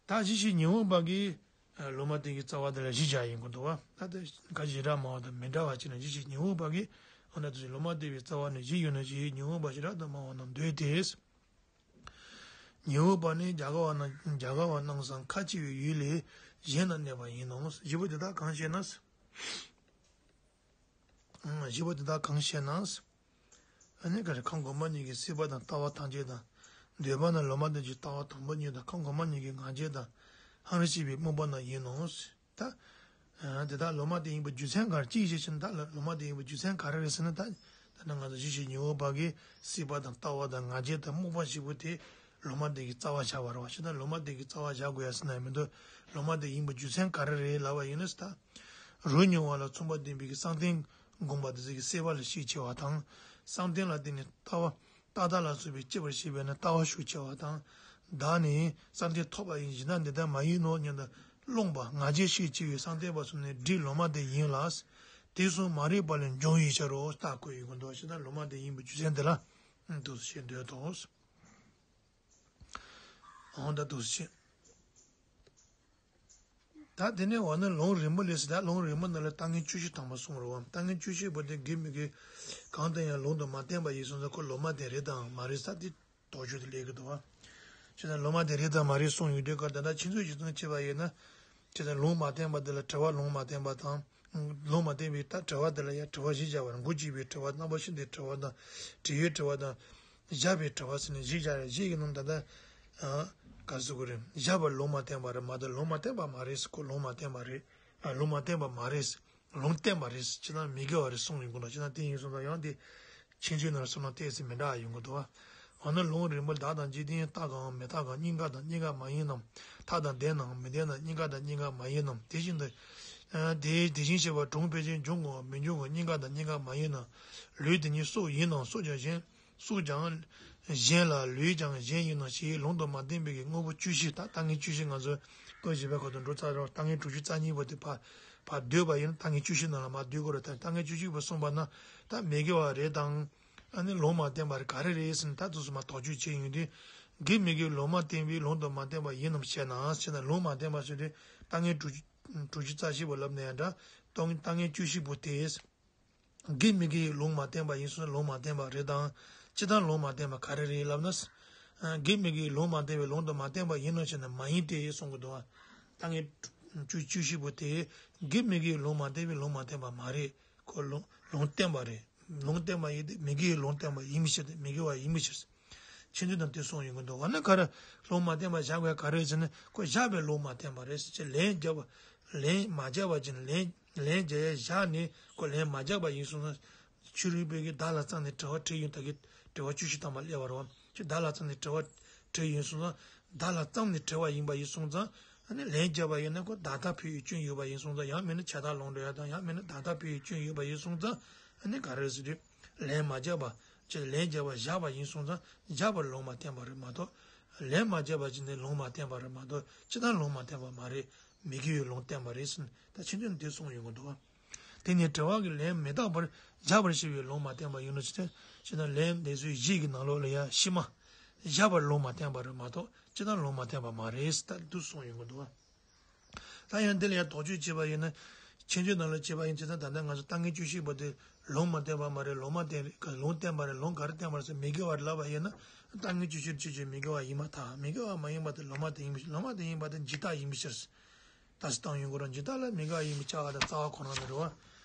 ད་གཞི་ཞིག་ཉི་འོག་པ་གིས། ལོ་མ་དེ་གི་རྩ་བ་དེ་ལ་གཞི་བཞག་ཡིན་དགོས་འདུག་བ། ད་དེ་ག་བྱེ་བྲག་སྨྲ་བ་དང་མི་འདྲ་བ་ཅིག་ན་གཞི་ཞིག་ཉི་འོག་པ་གིས་འོ་ན་དེ་ལོ་མ་དེ་བའི་རྩ་བ་ནི་གཞི་ཡོད་ན་ཞེས་ཉི་འོག་པ་བྱེ་བྲག་ཏུ་སྨྲ་བ་རྣམས་འདོད་དེ། ཉི་འོག་པ་ནི་རྒྱ་གར་བ་རྣམས་རྒྱ་གར་བ་རྣམས་སམ་ཁ་ཆེ་བའི་ཡུལ་ལས་གཞན་ན་གནས་པ་ཡིན་ནོ། བཞི་པོ་དེ་དག་གང་ཞེ་ན། བཞི་པོ་དེ་དག་གང་ཞེ་ན། ཨ་ནི་ག་རེ་ཁམས་གོང་མ་གཉིས་ཀྱི་སྲིད་པ་དང་ལྟ་བ་ཐམས་ཅད་དང་། འདོད་པ་ན་ལོ་མ་དེ་གི་ལྟ་བ་དང་པོ་གཉིས་དང་ཁམས་གོང་མ་གཉིས་ཀྱི་ང་རྒྱལ་དང་། ཧ་ར་ཤི་བའི་རྨོངས་པ་རྣམས་ཡིན་ནོ། ད། དེ་དག་ལོ་མ་དེ་ཡིན་པའི་རྒྱུ་མཚན་ག་རེ་ཅི་ཞིག་ཕྱིན་ད་ལོ་མ་དེ་ཡིན་པའི་རྒྱུ་མཚན་ག་རེ་རེད་ཟེར་ན་ད། ད་ནི་ང་ཚོ་གཞི་ཞིག་ཉི་འོག་པ་གིས་སྲིད་པ་དང་ལྟ་བ་དང་ང་རྒྱལ་དང་རྨོངས་པ་བཞི་པོ་དེ་ལོ་མ་དེ་གི་རྩ་བ་བཞག་པ་རེད་བ། ཞེ་ན་ལོ་མ་དེ་གི་རྩ་བ་བཞག་དགོས་ཡ་ཟེར་ན་མི་འདུག་ལོ་མ་དེ་ཡིན་པའི་རྒྱུ་མཚན་ག་རེ་རེད་ལབ་པ་ཡིན་ན་ད། རོ་མྱོང་བ་ལ་མཚུངས་པ་ལྡན་པའི་གི་བསམ་གཏན་བསྒོམ་པ་དེ་ཚོ་གི་སྲེད་པ་ལ་ཤས་ཆེ་བ་དང་། བསམ་གཏན་ལ་བརྟེན་ནས་ལྟ་བ། རྟག་ལྟ་ལ་སོགས་པའི་སྐྱེ་བར་བྱེད་པས་ན་ལྟ་བ་ཤུགས་ཆེ་བ་དང་། བདག་ནི་བསམ་གཏན་ཐོབ་པ་ཡིན་གཞན་དག་འདི་ལྟར་མ་ཡིན་ནོ་སྙམ་དུ་རློམ་པ་ང་རྒྱལ་ཤས་ཆེ་བའི་བསམ་གཏན་པ་ཚོ་ནི་སྒྲིབ་ལོ་མ་དེ་ཡིན་ལ། དེ་གསུམ་མ་རིག་པ་ལས་འབྱུང་བའི་ཕྱིར་རོ། ལྟ་དགོས་ཡོད་ཀྱི་འདུག་ཞེ་ན་ལོ་མ་དེ་ཡིན་པའི་རྒྱུ་མཚན་དེ་ལ་འདུག་ཞེས་འདོད་དོ། འོ་ད་འདུག་ཞེས། ད་དེ་ནས་འོ་ན་ལུང་རིང་པོ་ལས་སུ་ད་ལུང་རིང་པོ་ནང་ལ་ལྟ་ངན་བཅུ་བཞི་དང་པོ་གསུངས་རོ། ལྟ་ངན་བཅུ་བཞི་པོ་དེ་དགེ་མི་དགེ་གང་དང་ཡང་ལུང་དུ་མ་བསྟན་པ་ཡིན་སོང་ཙང་ཁོ་ལོ་མ་དེ་རེད་དང་མ་རེད་ས་དེ་དོགས་གཅོད་དེ་སླེབས་ཀྱི་འདུག་བ། བྱས་ཙང་ལོ་མ་དེ་རེད་དང་མ་རེད་གསུངས་ཡོད་དུས་ཀ་ད་ལྟ་ཁྱེད་ཚོས་ཇི་ཙམ་བྱས་པ་ཡིན་ན། བྱས་ཙང་ལུང་མ་བསྟན་པ་དེ་ལ་དྲི་བ་ལུང་མ་བསྟན་པ་དང་། ལུང་མ་བསྟན་པའི་ད་དྲི་བ་དེ་ལ་ཡང་དྲི་བ་བཞི་བྱ་བར་མགོ་བརྗོད་པའི་དྲི་བ་རྣམ་པ་བཞི་འདི་དྲི་བ་དང་། དྲི་ཡའི་དྲི་བ་དང་། བཞག་པའི་དྲི་བ་ཟེར་ནས་བཞི་བྱ་རེད་བཞི་ཡི་ནང་ད་ལྟ། ག་ཟེར་དགོས་རེད་བཞག་པ་ལུང་མ་བསྟན་པ་རེད་མ་གཏོགས་ལུང་མ་བསྟན་པ་མ་རེད་ཁོ་ལུང་མ་བསྟན་པ་རེད། ལུང་མ་བསྟན་པ་མ་རེད། ལུང་བསྟན་པ་རེད་ཅེ་ན་མི་དགེ་བ་རེད་གསུངས་ཡོང་གི་འདུག་ཅེ་ན་དེ་ཡིན་སོང་ཙང་ཡང་དེ། ཆེན་ཆོས་ནང་བསམ་ན་ཏོག་ཙམ་མི་འདྲ་བ་ཡོང་གི་འདུག་བ། འོ་ན་ལུང་རིང་པོ་བདག་དང་འཇིག་རྟེན་རྟག་གམ་མི་རྟག་གམ་གཉིས་ཀ་དང་གཉིས་ཀ་མ་ཡིན་ནམ། ཐ་དང་དད་ནམ་མི་དད་ནམ་གཉིས་ཀ་དང་གཉིས་ཀ་མ་ཡིན་ནམ། དེ་བཞིན་དུ། དེ་དེ་བཞིན་གཤེགས་པ་གྲོང་ཕལ་ཆེར་འབྱུང་གམ་མི་འབྱུང་གམ་གཉིས་ཀ་དང་གཉིས་ཀ་མ་ཡིན་ནམ། ལུས་དེ་ཉིད་སྲོག་ཡིན་ནམ་སྲོག་ཀྱང་གཞན། སྲོག་ཀྱང་གཞན་ལ་ལུས་ཀྱང་གཞན་ཡིན་ནམ་ཞེས་ལུང་དང་མ་མཐུན་པའི་གི་དངོས་པོ་བཅུ་བཞི། ད་ལྟ་ངན་བཅུ་བཞི་ང་ཚོ་སྐོར་བཞི་པའི་ཁ་ཐུག་འགྲོ་ཚར་རོགས། ལྟ་ངན་དྲུག་ཅུ་རྩ་གཉིས་པོ་དེ་ཕར་ཕར་བསྡུས་པ་ཡིན་ན་ལྟ་ངན་བཅུ་བཞི་ནང་ལ་མར་བསྡུས་དགོས་རེད། ད་ལྟ་ངན་བཅུ་བཞི་པོ་གསུངས་པ་ན་ད་མི་དགེ་བ་རེད་དང་། ཨ་ནི་ལུང་མ་བསྟན་པ་རེད་ག་རེ་རེད་ཟེར་ན། ད་དུས་སུ་མ་དོགས་གཅོད་བྱས་ཡོང་དུས། དགེ་མི་དགེ་ལུང་མ་བསྟན་པའི་ལུང་དང་མ་བསྟན་པ་ཡིན་ནམ་ཞེ་ན། ཞེ་ན་ལུང་མ་བསྟན་པ་ཟེར་དུས་ལྟ་ངན་དྲུག་དྲུག་ཅུ་རྩ་བཞི་པོ་ལབ་ན་ཡང་འདྲ། ལྟ་ངན་བཅུ་བཞི་པོ་དེ། དགེ་མི་དགེའི་ལུང་མ་བསྟན་པ་ཡིན་སོང་ན་ལུང་མ་བསྟན་པ་རེད་དང་། སྤྱིར་བཏང་ལུང་མ་བསྟན་པ་ག་རེ་རེད་ལབ་ན། དགེ་མི་དགེའི་ལུང་མ་བསྟན་པའི་ལུང་དང་མ་བསྟན་པ་ཡིན་ནམ་ཞེ་ན་མ་ཡིན་ཏེ་གསུང་གི་འདུག་བ། ལྟ་ངན་བཅུ་བཅུ་བཞི་པོ་དེ་དགེ་མི་དགེའི་ལུང་མ་བསྟན་པའི་ལུང་མ་བསྟན་པ་མ་རེད། ཁོ་ལུང་ལུང་བསྟན་པ་རེད། ལུང་བསྟན་པ་ཡིན་ཏེ་མི་དགེའི་ལུང་བསྟན་པ་ཡིན་མི་ཕྱིར་ཏེ་མི་དགེ་བ་ཡིན་མི་ཕྱིར། ཁྱེད་ཚོས་དང་དེ་གསུངས་ཡོང་གི་འདུག་བ། ནི་ག་རེ་ལུང་མ་བསྟན་པ་བཞག་པའི་ག་རེ་ཟེར་ན་ཁོ་བཞག་པའི་ལུང་མ་བསྟན་པ་རེད་ཟེར་ཅེས་ལན་རྒྱབ་པ། ལན་མ་རྒྱབ་པ་ཅིག་ནི་ལན་ལན་རྒྱག་ཡ་བཞག་ནས་ཁོ་ལན་མ་རྒྱབ་པ་ཡིན་སོང་ན། ཕྱི་རོལ་པའི་གི་བདག་ལ་བརྩམས་ནས་དྲི་བ་དྲིས་ཡོང་ད་གི་དྲི་བ་བཅུ་བཞི་ཐམ་པ་སླེབས་པ་རེད་བ། ཁྱོད་བདག་ལ་བརྩམས་ནས་དྲི་བ་དྲིས་ཡོང་སོང་ན། བདག་ལ་བརྩམས་ནས་དྲི་བ་ཡིན་པ་ཡིན་སོང་ཙང་། ཨ་ནི་ལན་རྒྱབ་པ་ཡིན་ན་ཁོ་བདག་ལྟ་འཕུལ་བའི་སྐྱོན་ཡོད་པ་ཡིན་སོང་ཙང་། ཡང་མིན་ན་ཁྱབ་བདག་ལུང་འདྲེན་ཡ་དང་ཡང་མིན་ན་བདག་ལྟ་འཕུལ་བའི་སྐྱོན་ཡོད་པ་ཡིན་སོང་ཙང་། ཨ་ནི་ག་རེ་ཟེར་དུས། ལན་མ་རྒྱབ་པ། ཅེས་ལན་རྒྱབ་པ་བཞག་པ་ཡིན་སོང་ཙང་བཞག་པར་ལུང་མ་བསྟན་པ་རེད་མ་གཏོགས། ལན་མ་རྒྱབ་པ་ཅིག་ནི་ལུང་མ་བསྟན་པ་རེད་མ་གཏོགས་སྤྱིར་བཏང་ལུང་མ་བསྟན་པ་མ་རེད། མི་དགེ་བའི་ལུང་བསྟན་པ་རེད་ཟེར་ནས་ད་ཕྱིན་ཆད་འདི་གསུངས་ཡོང་གི་འདུག་བ། དེ་ནས་དྲི་བ་གི་ལན་མི་རྟག་པར་བཞག་པར་བྱ་བའི་ལུང་མ་བསྟན་པ་ཡིན་ནོ་ཅི་སྟེ། ཅི་ན་ལན་འདས་ཚུལ་བཞི་གི་ནང་ལོགས་ལ་ཡང་ཕྱི་མ་བཞག་པར་ལུང་མ་བསྟན་པ་རེད་མ་གཏོགས་སྤྱིར་བཏང་ལུང་མ་བསྟན་པ་མ་རེད་ཟེར་ད་འདི་གསུངས་ཡོང་གི་འདུག་བ། ད་ཡང་འདི་ལ་ཡང་དོགས་གཅོད་བྱས་པ་ཡིན་ན། ཁྱེད་ཚོའི་ནང་ལ་བྱས་པ་ཡིན་ཙང་ད་ལྟ་ང་ཚོ་ལྟ་ངན་བཅུ་བཞི་པོ་དེ་ལུང་མ་བསྟན་པ་མ་རེད། ལུང་མ་བསྟན་ལུང་བསྟན་པ་རེད། ལུང་ག་རེ་བསྟན་པ་རེད་ཟེར་མི་དགེ་བ་ལབ་པ་ཡིན་ན། ལྟ་ངན་བཅུ་བཞི་ཆོས་ཅན་མི་དགེ་བ་ཡིན་པར་ཐལ། མི་དགེ་བ་མ་ཡིན་པ་དེ་ལུང་མ་བསྟན་ཡིན་པའི་ཕྱིར། ལུང་མ་བསྟན་ཡིན་པ་དེ་འཇིག་ལྟ་ཡིན་པའི་ཕྱིར། ད་སི་བཏང་ཡོང་གི་རེད། འཇིག་ལྟ་ལ་མི་དགེ་བ་ཡིན་པའི་ཆ་ག་དང་རྩ་བ་ཁོ་ན་ནི་རེད་བ།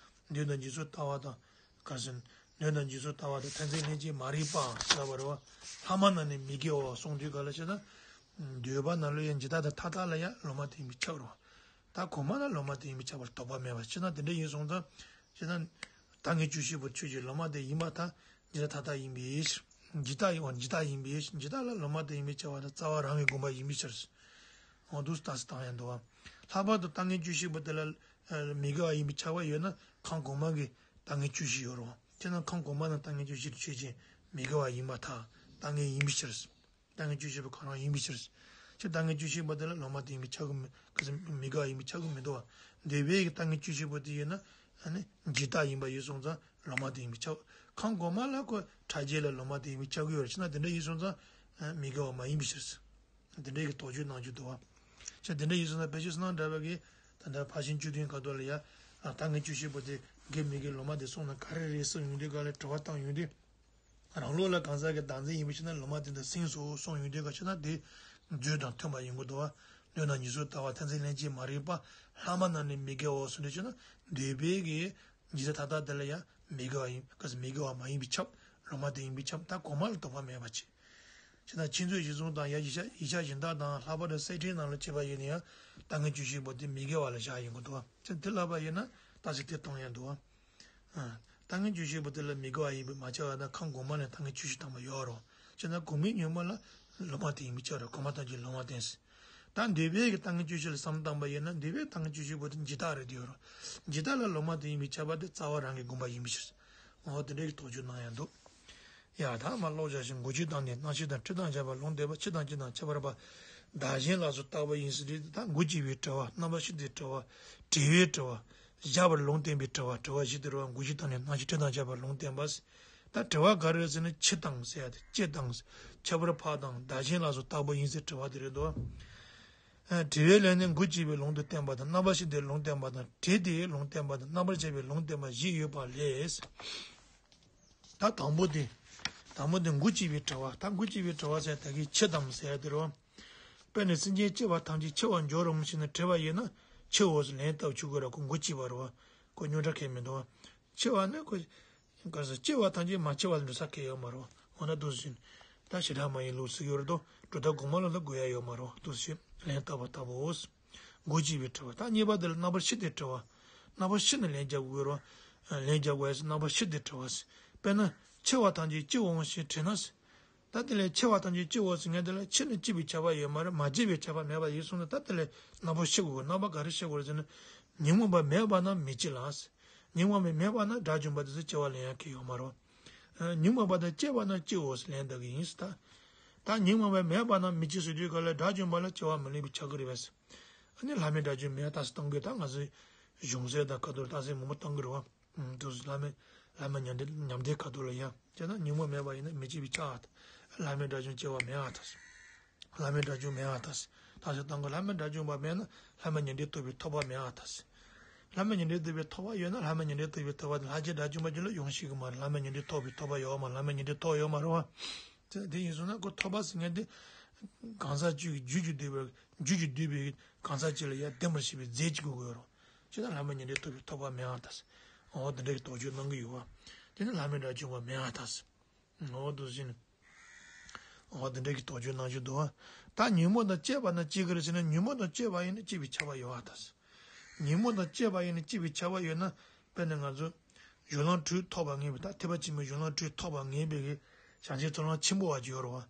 འདོད་དང་འཇིགས་སུ་ལྟ་བ་དང་། ག་ཟེར། འདོད་དང་འཇིགས་སུ་ལྟ་བ་དང་མཐར་འཛིན་ལྷན་སྐྱེས་མ་རིག་པའང་ཟེར་བ་རེད་བ། ལྷག་མ་རྣམས་ནི་མི་དགེ་བའོ་གསུངས་དུས་ག་ལ་བྱས་ན། འདོད་པ་ནང་ལོགས་ཡང་འཇིག་ལྟ་དང་མཐའ་དག་ལ་ཡང་ལུང་མ་བསྟན་ཡིན་པས་ཁྱབ་རེད་བ། ད་གོང་མ་ལ་ལུང་མ་བསྟན་ཡིན་པས་ཁྱབ་པར་དོགས་པ་མེད་པ་ཅི་ན་དེ་འདྲ་ཡིན་སོང་ཙང་། ཅི་ན། ད་ངས་བཅུ་བཞི་པོ་ཆོས་ཅན་ལུང་མ་བསྟན་ཡིན་པར་ཐལ། འཇིག་ལྟ་མཐའ་དག་ཡིན་པའི་ཕྱིར། འཇིག་ལྟ་ཡིན་པ་འཇིག་ལྟ་ཡིན་པའི་ཕྱིར། འཇིག་ལྟ་ལ་ལུང་མ་བསྟན་ཡིན་པས་ཁྱབ་པ་དང་རྩ་བ་རང་གི་དགོངས་པ་ཡིན་པའི་ཕྱིར། འོ་འདུག་སེ་ད་སི་བཏང་ཡང་འདུག་བ། ལྷག་པར་དུ་ལྟ་ངན་བཅུ་བཞི་པོ་དེ་ལ། མི་དགེ་བ་ཡིན་པའི་ཆ་ག་ཡོད་ན་ཁམས་གོང་མ་གི་ལྟ་ངན་བཅུ་བཞི་ཡོད་རེད་བ། དེ་ན་ཁམས་གོང་མ་ན་ལྟ་ངན་བཅུ་བཞི་ཆོས་ཅན་མི་དགེ་བ་ཡིན་པར་ཐལ། ལྟ་ངན་ཡིན་པའི་ཕྱིར། ལྟ་ངན་བཅུ་བཞི་པོ་གང་རང་ཡིན་པའི་ཕྱིར། ཁྱོད་ལྟ་ངན་བཅུ་བཞི་པོ་དེ་ལ་ལུང་མ་བསྟན་ཡིན་པའི་ཆ་ག་མི་ག་ཚོད་མི་དགེ་བ་ཡིན་པའི་ཆ་ག་མི་འདུག་བ། འདོད་པའི་གི་ལྟ་ངན་བཅུ་བཞི་པོ་དེ་ཡོད་ན། ཨ་ནི་འཇིག་ལྟ་ཡིན་པ་ཡིན་སོང་ཙང་ལུང་མ་བསྟན་ཡིན་པའི་ཆ་ག་ཁམས་གོང་མ་ལ་ཁོ་ཕྲ་རྒྱས་ལ་ལུང་མ་བསྟན་ཡིན་པའི་ཆ་ག་ཡོད་རེད། ཅི་ན་དེ་འདྲ་ཡིན་སོང་ཙང་མི་དགེ་བ་མ་ཡིན་པའི་ཕྱིར། དེ་འདྲའི་གི་དོགས་གཅོད་གནང་རྒྱུ་འདུག་བ། ཅེས་དེ་འདྲ་ཡིན་སོང་ན་དཔེ་ཆ་བསོད་ནམས་གྲགས་པའི་གི་ད་ལྟ་ཕར་ཕྱིན་བཅུ་བདུན་ཁ་ཐོག་ལ་ཡ། ལྟ་ངན་བཅུ་བཞི་པོ་དེ་དགེ་མི་དགེ་ལུང་མ་དེ་གསུངས་ན་ག་རེ་རེད་གསུངས་ཡོང་དུས་ག་ལ་དྲི་བ་བཏང་ཡོང་དུས། རང་ལུགས་ལ་གང་ཟག་གི་བདག་འཛིན་ཡིན་པའི་ཕྱིར་ན་ལུང་མ་དེ་འདྲ་ཟིན་སོང་གསུངས་ཡོང་དུས་ག་ཕྱིར་ན་དེ་རྒྱུ་དང་མཐུན་པ་ཡོང་གི་འདུག་བ། འདོད་དང་འཇིགས་སུ་ལྟ་བ་མཐར་འཛིན་ལྷན་སྐྱེས་མ་རིག་པ། ལྷག་མ་རྣམས་ནི་མི་དགེའོ་གསུངས་དུས་ཕྱིར་ན་འདོད་པའི་གི་འཇིག་ལྟ་མཐའ་དག་དེ་ལ་ཡང་མི་དགེ་བ་ཡིན་ག་ཚོད་མི་དགེ་བ་མ་ཡིན་པས་ཁྱབ། ལུང་མ་དེ་ཡིན་པས་ཁྱབ། ད་གོང་མ་ལ་དོགས་པ་མེད་པ་བྱེད། ཅེ་ན་ཕྱི་མཛོད་གཞིར་བཟུང་དང་ཡང་ཡིག་ཆ་ཡིག་ཆ་གཞན་དག་དང་ལྷག་པར་དུ་གསེར་ཕྲེང་ནང་ལ་བྱས་པ་ཡིན་ན་ཡང་ལྟ་ངན་བཅུ་བཞི་པོ་དེ་མི་དགེ་བ་ལ་བཞག་ཡོང་གི་འདུག་བ། ཅེ་ན་དེ་ལབ་པ་ཡིན་ན་ལྟ་ཚིག་དེ་གཏོང་ཡང་འདུག་བ། ལྟ་ངན་བཅུ་བཞི་པོ་དེ་ལ་མི་དགེ་བ་ཡིན་པས་མ་བྱ་བ་ན་ཁམས་གོང་མ་ལས་ལྟ་ངན་བཅུ་བཞི་དང་པོ་ཡོད་རོ། ཅེ་ན་གོང་མའི་ཉོན་མོངས་ལ་ལུང་མ་དེ་ཡིན་པས་ཁྱབ་རོ། གོང་མ་ཐམས་ཅད་ལུང་མ་བསྟན་ཟེར། ད་འདོད་པའི་གི་ལྟ་ངན་བཅུ་བཞི་ལ་བསམ་བཏང་པ་ཡིན་ན་འདོད་པའི་ལྟ་ངན་བཅུ་བཞི་པོ་དེ་འཇིག་ལྟ་རེད་དེ་ཡོད་རོ། འཇིག་ལྟ་ལ་ལུང་མ་དེ་ཡིན་པས་ཁྱབ་པ་དེ་རྩ་བ་རང་གི་དགོངས་པ་ཡིན་པའི་ཕྱིར། འོ་དེ་འདྲའི་གི་དོགས་གཅོད་གནང་ཡང་འདུག་ཡ་ད་མ་ཀློག་བྱ་ཞིང་མགོ་ཅིག་དང་ནི་སྣང་མཆེད་དང་དྲི་དང་བཅས་པ་ལུང་བསྟན་པ་ཕྱི་དང་སྤྱི་དང་ཁྱད་པར་བ་བདག་གཞན་ལ་སོགས་བརྟག་པ་ཡིན་ཟེར་དུས་ད་མགོ་ཅིག་པའི་དྲི་བ་རྣམ་པ་བཞི་དེ་དྲི་བ་དྲི་བའི་དྲི་བ་བཞག་པར་ལུང་བསྟན་པའི་དྲི་བ་དྲི་བ་བཞི་དེ་རེད་བ། མགོ་ཅིག་དང་ནི་སྣང་མཆེད་དྲི་དང་བཅས་པ་ལུང་བསྟན་པ་ཟེར། ད་དྲི་བ་ག་རེ་ཟེར་ན་ཕྱི་དང་ཟེར་ཡ་དེ་སྤྱི་དང་ཁྱད་པར་བ་དང་བདག་གཞན་ལ་སོགས་བརྟག་པ་ཡིན་ཟེར་དྲི་བ་དེ་རེད་དོ། དྲི་བའི་ལན་ནི་མགོ་ཅིག་པའི་ལུང་དུ་བསྟན་པ་དང་རྣམ་པ་བཞི་དེ་ལུང་བསྟན་པ་དང་དྲི་དེའི་ལུང་བསྟན་པ་དང་རྣམ་པར་བཅད་པའི་ལུང་བསྟན་པ་བཞི་ཡོད་པ་ལས། ད་དང་པོ་དེ། དང་པོ་དེ་མགོ་ཅིག་པའི་དྲི་བ། ད་མགོ་ཅིག་པའི་དྲི་བ་ཟེར་ད་གིན་ཕྱི་དང་ཟེར་ཡ་དེ་རེད་བ། དཔེར་ན་སེམས་ཅན་སྐྱེ་བ་ཐམས་ཅད་འཆི་བར་འགྱུར་རམ་ཞེས་ནས་དྲིས་པ་ཡིན་ན་འཆིའོ་ཟེར་ལན་བཏབ་ཆོག་གི་རེད། ཁོ་མགོ་ཅིག་པ་རེད་བ། ཁོ་རྙོག་དྲ་ཁེལ་མི་འདུག་བ། འཆི་བ་ནི་ཁོ། ག་ཟེར་སྐྱེ་བ་ཐམས་ཅད་མ་འཆི་བ་ལ་འགྲོ་ས་གང་ཡང་ཡོད་མ་རེད་བ། འོ་ན་འདུག་ཟེར་ན། ད་བྱེ་བྲག་སྨྲ་བའི་ལུགས་ཟེར་གྱི་ཡོད་རེད་དོ། སྒྲོ་བཏགས་གོང་མ་ལ་ལ་དགོས་ཡ་ཡོད་མ་རེད་བ། འདུག་ཟེར་ན་ལན་བཏབ་པ་ལྟ་བུའོ། མགོ་ཅིག་པའི་དྲི་བ། ད་གཉིས་པ་དེ་ལ་རྣམ་པ་བཞི་དེ་དྲི་བ། རྣམ་པ་བཞི་ནི་ལན་རྒྱག་དགོས་རོ། ལན་རྒྱག་དགོས་ཡ་ཟེར་རྣམ་པ་བཞི་དེ་དྲི་བ་ཟེར། དཔེར་ན། འཆི་བ་ཐམས་ཅད་ཅི་འོང་ཞེས་དྲིས་ན། ད་དེ་ལས་འཆི་བ་ཐམས་ཅད་ཅི་འོང་ཟེར་ངས་དེ་ལ་འཆི་ནས་སྐྱེ་བའི་ཁྱབ་པ་ཡོད་མ་རེད། མ་སྐྱེས་པའི་ཁྱབ་པ་མེད་པ་ཡིན་སོང་ན། ད་དེ་ལས་རྣམ་པ་ཤེས་དགོས། རྣམ་པ་ག་རེ་ཤེས་དགོས་རེད་ཟེར་ན། ཉོན་མོངས་པ་མེད་པ་ན་མི་སྐྱེ་ལ། ཉོན་མོངས་པ་མེད་པ་ན་དགྲ་བཅོམ་པ་དེ་ཚོ་སྐྱེ་བ་ལེན་ཡག་གི་ཡོད་མ་རེད། ཉོན་མོངས་པ་དང་བཅས་པ་ན་སྐྱེའོ་ཟེར་ལན་འདེབས་ཀྱི་ཡིན་ཟེར། ད་ད་ཉོན་མོངས་པ་མེད་པ་ན་མི་སྐྱེ་ཟེར་དུས་ག་ལ་དགྲ་བཅོམ་པ་ལ་སྐྱེ་བ་མི་ལེན་པའི་ཆགས་ཀྱི་རེད་པས། ཨ་ནི་བླ་མེད་དགྲ་བཅོམ་མེད་ལྟ་ས་གཏོང་གི། ད་ང་ཚོས་གཞུང་ཟེར་དང་ཁ་ཐོར་ལྟ་ས་མང་པོ་གཏོང་གི་རེད་བ། དུ་བླ་མེད་བླ་མེད་ཉམས་ལྡན་ཉམས་ལྡན་ཁ་ཐོར་ལ་ཡང་བྱས་ན་ཉོན་མོངས་མེད་པ་ཡིན་ན་མི་སྐྱེ་བའི་ཆགས་ཨ། བླ་མེད་དགྲ་བཅོམ་སྐྱེ་བ་མེད་ཨ་ཐ་ཟེར། བླ་མེད་དགྲ་བཅོམ་མེད་ཨ་ཐ་ཟེར། ད་ཞིག་བཏང་གི། བླ་མེད་དགྲ་བཅོམ་པ་མེད་ན་བླ་མེད་ཉན་ཐོས་ཐོབ་པའི་ཐོབ་པ་མེད་ཨ་ཐ་ཟེར། བླ་མེད་ཉན་ཐོས་ཐོབ་པའི་ཐོབ་པ་ཡོད་ན་བླ་མེད་ཉན་ཐོས་ཐོབ་པའི་ཐོབ་པ་དེ་ལྷ་རྗེ་དགྲ་བཅོམ་པ་ཅིག་ལ་ཡོང་ཤེས་ཀྱི་མ་རེད། བླ་མེད་ཉན་ཐོས་ཐོབ་པའི་ཐོབ་པ་ཡོད་མ་རེད། བླ་མེད་ཉན་ཐོས་ཐོབ་ཡོད་མ་རེད་བ། དེ་དེ་ཡིན་སོང་ན་ཁོ་ཐོབ་པ་ཟེར་མཁན་དེ་གང་ཟག་གཅིག་གི་རྒྱུད་ཀྱིས་བསྡུས་པའི་རྒྱུད་ཀྱིས་བསྡུས་པའི་གང་ཟག་གཅིག་ལ་ཡང་ལྡན་པར་བྱེད་པའི་རྫས་གཅིག་དགོས་ཀྱི་ཡོད་རེད། ཅེ་ན་བླ་མེད་ཉན་ཐོས་ཐོབ་པའི་ཐོབ་པ་མེད་ཨ་ཐ་ཟེར། འོ་དེ་འདྲ་གི་དོགས་གཅོད་གནང་གི་ཡོད་བ། དེ་ནི་བླ་མེད་དགྲ་བཅོམ་པ་མེད་ཨ་ཐ་ཟེར། འོ་དུ་ཟིན། འོ་དེ་འདྲ་གི་དོགས་གཅོད་གནང་རྒྱུ་འདུག་བ། ད་ཉོན་མོངས་དང་བཅས་པ་ན་སྐྱེ་གི་རེད་ཟེར་ན། ཉོན་མོངས་དང་བཅས་པ་ཡིན་ན་སྐྱེ་བའི་ཁྱབ་པ་ཡོད་ཨ་ཐ་ཟེར། ཉོན་མོངས་དང་བཅས་པ་ཡིན་ན་སྐྱེ་བའི་ཁྱབ་པ་ཡོད་ན། དཔེར་ན་ང་ཚོ་གཞུང་ལམ་དྲུག་ཐོག་པ་ངེས་པའི། ད་ཐེག་པ་ཆེན་པོའི་གཞུང་ལམ་དྲུག་ཐོག་པ་ངེས་པའི་གི་བྱང་ཆུབ་ཚོགས་ལམ་ཆེན་པོ་བ་ཅིག་ཡོད་རེད་བ།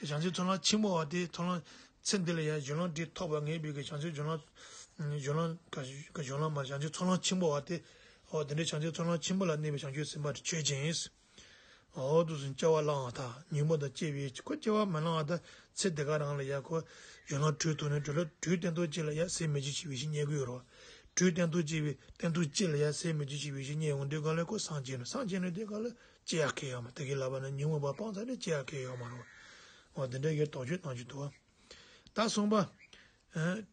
བྱང་ཆུབ་ཚོགས་ལམ་ཆེན་པོ་བ་དེ་ཚོགས་ལམ་ཚེ་འདི་ལ་ཡང་གཞུང་ལམ་དྲུག་ཐོག་པ་ངེས་པའི་གི་བྱང་ཆུབ་གཞུང་ལམ། གཞུང་ལམ་ག་གཞུང་ལམ་མ་བྱང་ཆུབ་ཚོགས་ལམ་ཆེན་པོ་བ་དེ། འོ་དེ་འདྲའི་བྱང་ཆུབ་ཚོགས་ལམ་ཆེན་པོ་ལ་གནས་པའི་བྱང་ཆུབ་སེམས་དཔའ་དེ་ཆོས་ཅན། འོ་དུ་སུན་སྐྱེ་བ་བླངས་ཨ་ཐ། ཉོན་མོངས་དང་བཅས་པའི་ཁོ་སྐྱེ་བ་མི་བླངས་ཨ་ཐ། ཚེ་འདི་ག་རང་ལ་ཡ་ཁོ་གཞུང་ལམ་དྲུག་ཐོག་ནས་དྲུག་ལ་དྲུག་སྟན་ཐོག་གཅིག་ལ་ཡ་ཟད་མི་འཇིགས་ཆེ་བའི་ཞིང་རྙེད་ཀྱི་ཡོད་རེད་བ། དྲུག་སྟན་ཐོག་གཅིག་པའི་སྟན་ཐོག་གཅིག་ལ་ཡ་ཟད་མི་འཇིགས་ཆེ་བའི་ཞིང་རྙེད་ཡོང་དུས་ག་ལ་ཁོ་སངས་རྒྱས་ནས། སངས་རྒྱས་ནས་དེ་ག་ལ་སྐྱེ་ཡག་གི་ཡོད་མ། དེ་གའི་ལབ་པ་ན་ཉོན་མོངས་པ་སྤངས་ཚར་ནས་སྐྱེ་ཡག་གི་ཡོད་མ་རེད་བ། འོ་དེ་འདྲ་གི་དོགས་གཅོད་གནང་རྒྱུ་འདུག་བ། ད་གསུམ་པ།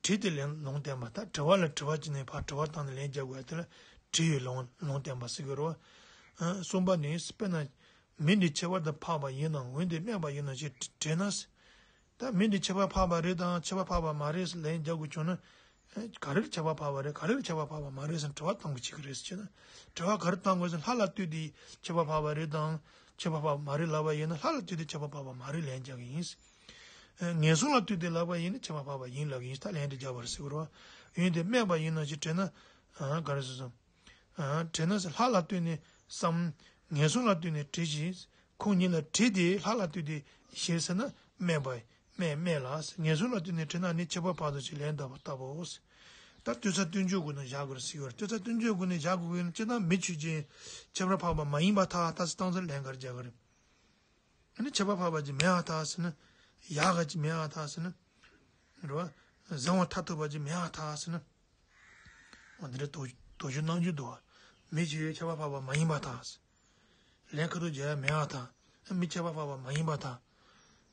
དྲི་དེ་ལན་ལུང་བསྟན་པ། ད་དྲི་བ་ལ་དྲི་བ་བྱས་ནས་ཕར་དྲི་བ་བཏང་ནས་ལན་རྒྱག་དགོས་ཡ་དེ་ལ་དྲི་ཡི་ལུང་ལུང་བསྟན་པ་ཟེར་གྱི་རེད་བ། གསུམ་པ་ནི་དཔེར་ན། མི་འདི་ཁྱད་པར་དུ་འཕགས་པ་ཡིན་ནམ། འོན་ཏེ་དམན་པ་ཡིན་ནམ་ཞེས་དྲི་དྲིས་ན། ད་མི་འདི་ཁྱད་པར་འཕགས་པ་རེད་དམ་ཁྱད་པར་འཕགས་པ་མ་རེད་ཟེར་ལན་རྒྱག་དགོས་བྱུང་ན། ག་རེར་ཁྱད་པར་འཕགས་པ་རེད། ག་རེར་ཁྱད་པར་འཕགས་པ་མ་རེད་ཟེར་དྲི་བ་བཏང་དགོས་བྱེད་ཀྱི་རེད་ཟེར་བྱས་ན། དྲི་བ་ག་རེ་བཏང་དགོས་ཟེར་ན། ལྷ་ལ་ལྟོས་ཏེ་ཁྱད་པར་འཕགས་པ་རེད་དམ་ཁྱད་པར་འཕགས་པ་མ་རེད་ལབ་པ་ཡིན་ན། ལྷ་ལ་ལྟོས་ཏེ་ཁྱད་པར་འཕགས་པ་མ་རེད་ལན་རྒྱག་གི་ཡིན། ངན་སོང་ལ་ལྟོས་ཏེ་ལབ་པ་ཡིན་ན་ཁྱད་པར་འཕགས་པ་ཡིན་ལབ་ཀྱི་ཡིན། ད་ལན་དེ་རྒྱག་པར་ཟེར་གྱི་རེད་བ། འོན་ཏེ་དམན་པ་ཡིན་ནམ་ཞེས་དྲིས་ན། ག་རེ་ཟེར་སོང་། དྲིས་ན་ཟེར། ལྷ་ལ་ལྟོས་ནས་སམ། ངན་སོང་ལ་ལྟོས་ནས་དྲིས་ཤིག་ཁོང་ཉིད་ལ་དྲིས་ཏེ་ལྷ་ལ་ལྟོས་ཏེ་ཞེས་ཟེར་ན་དམན་པ་དམན་དམན་ལ། ངན་སོང་ལ་ལྟོས་ནས་དྲིས་ན་ནི་ཁྱད་པར་འཕགས་སོ་ཞེས་ལན་འདེབས་པ་ལྟ་བུའོ། ད་ལྟོས་ས་ལྟོས་འཇོག་དགོས་ན་བཞག་དགོས་རེད་ཟེར་གྱི་རེད། ལྟོས་ས་ལྟོས་འཇོག་དགོས་ན་བཞག་དགོས་ཀྱི་ཡིན། སྤྱིར་བཏང་མི་ཆོས་ཅན། ཁྱད་པར་འཕགས་པ་མ་ཡིན་པར་ཐལ། ད་ཟེར་བཏང་ཚེ་ལན་ག་རེ་རྒྱག་གི་རེད། ཨ་ནི་ཁྱད་པར་འཕགས་པ་ཅིག་མེད་པར་ཐལ་ཟེར་ན། ཡག་ག་ཅིག་མེད་པར་ཐལ་ཟེར་ན། རེད་བ། བཟང་བ་མཐར་ཐུག་པ་ཅིག་མེད་པར་ཐལ་ཟེར་ན། འོ་འདི་འདྲ་དོགས་དོགས་གཅོད་གནང་རྒྱུ་འདུག་བ། མི་ཆོས་ཁྱད་པར་འཕགས་པ་མ་ཡིན་པར་ཐལ་ཟེར། ལན་ཁ་ཐུག་རྒྱག་ཡ་མེད་པར་ཐལ། མི་ཁྱད་པར་འཕགས་པ་མ་ཡིན་པར་ཐལ།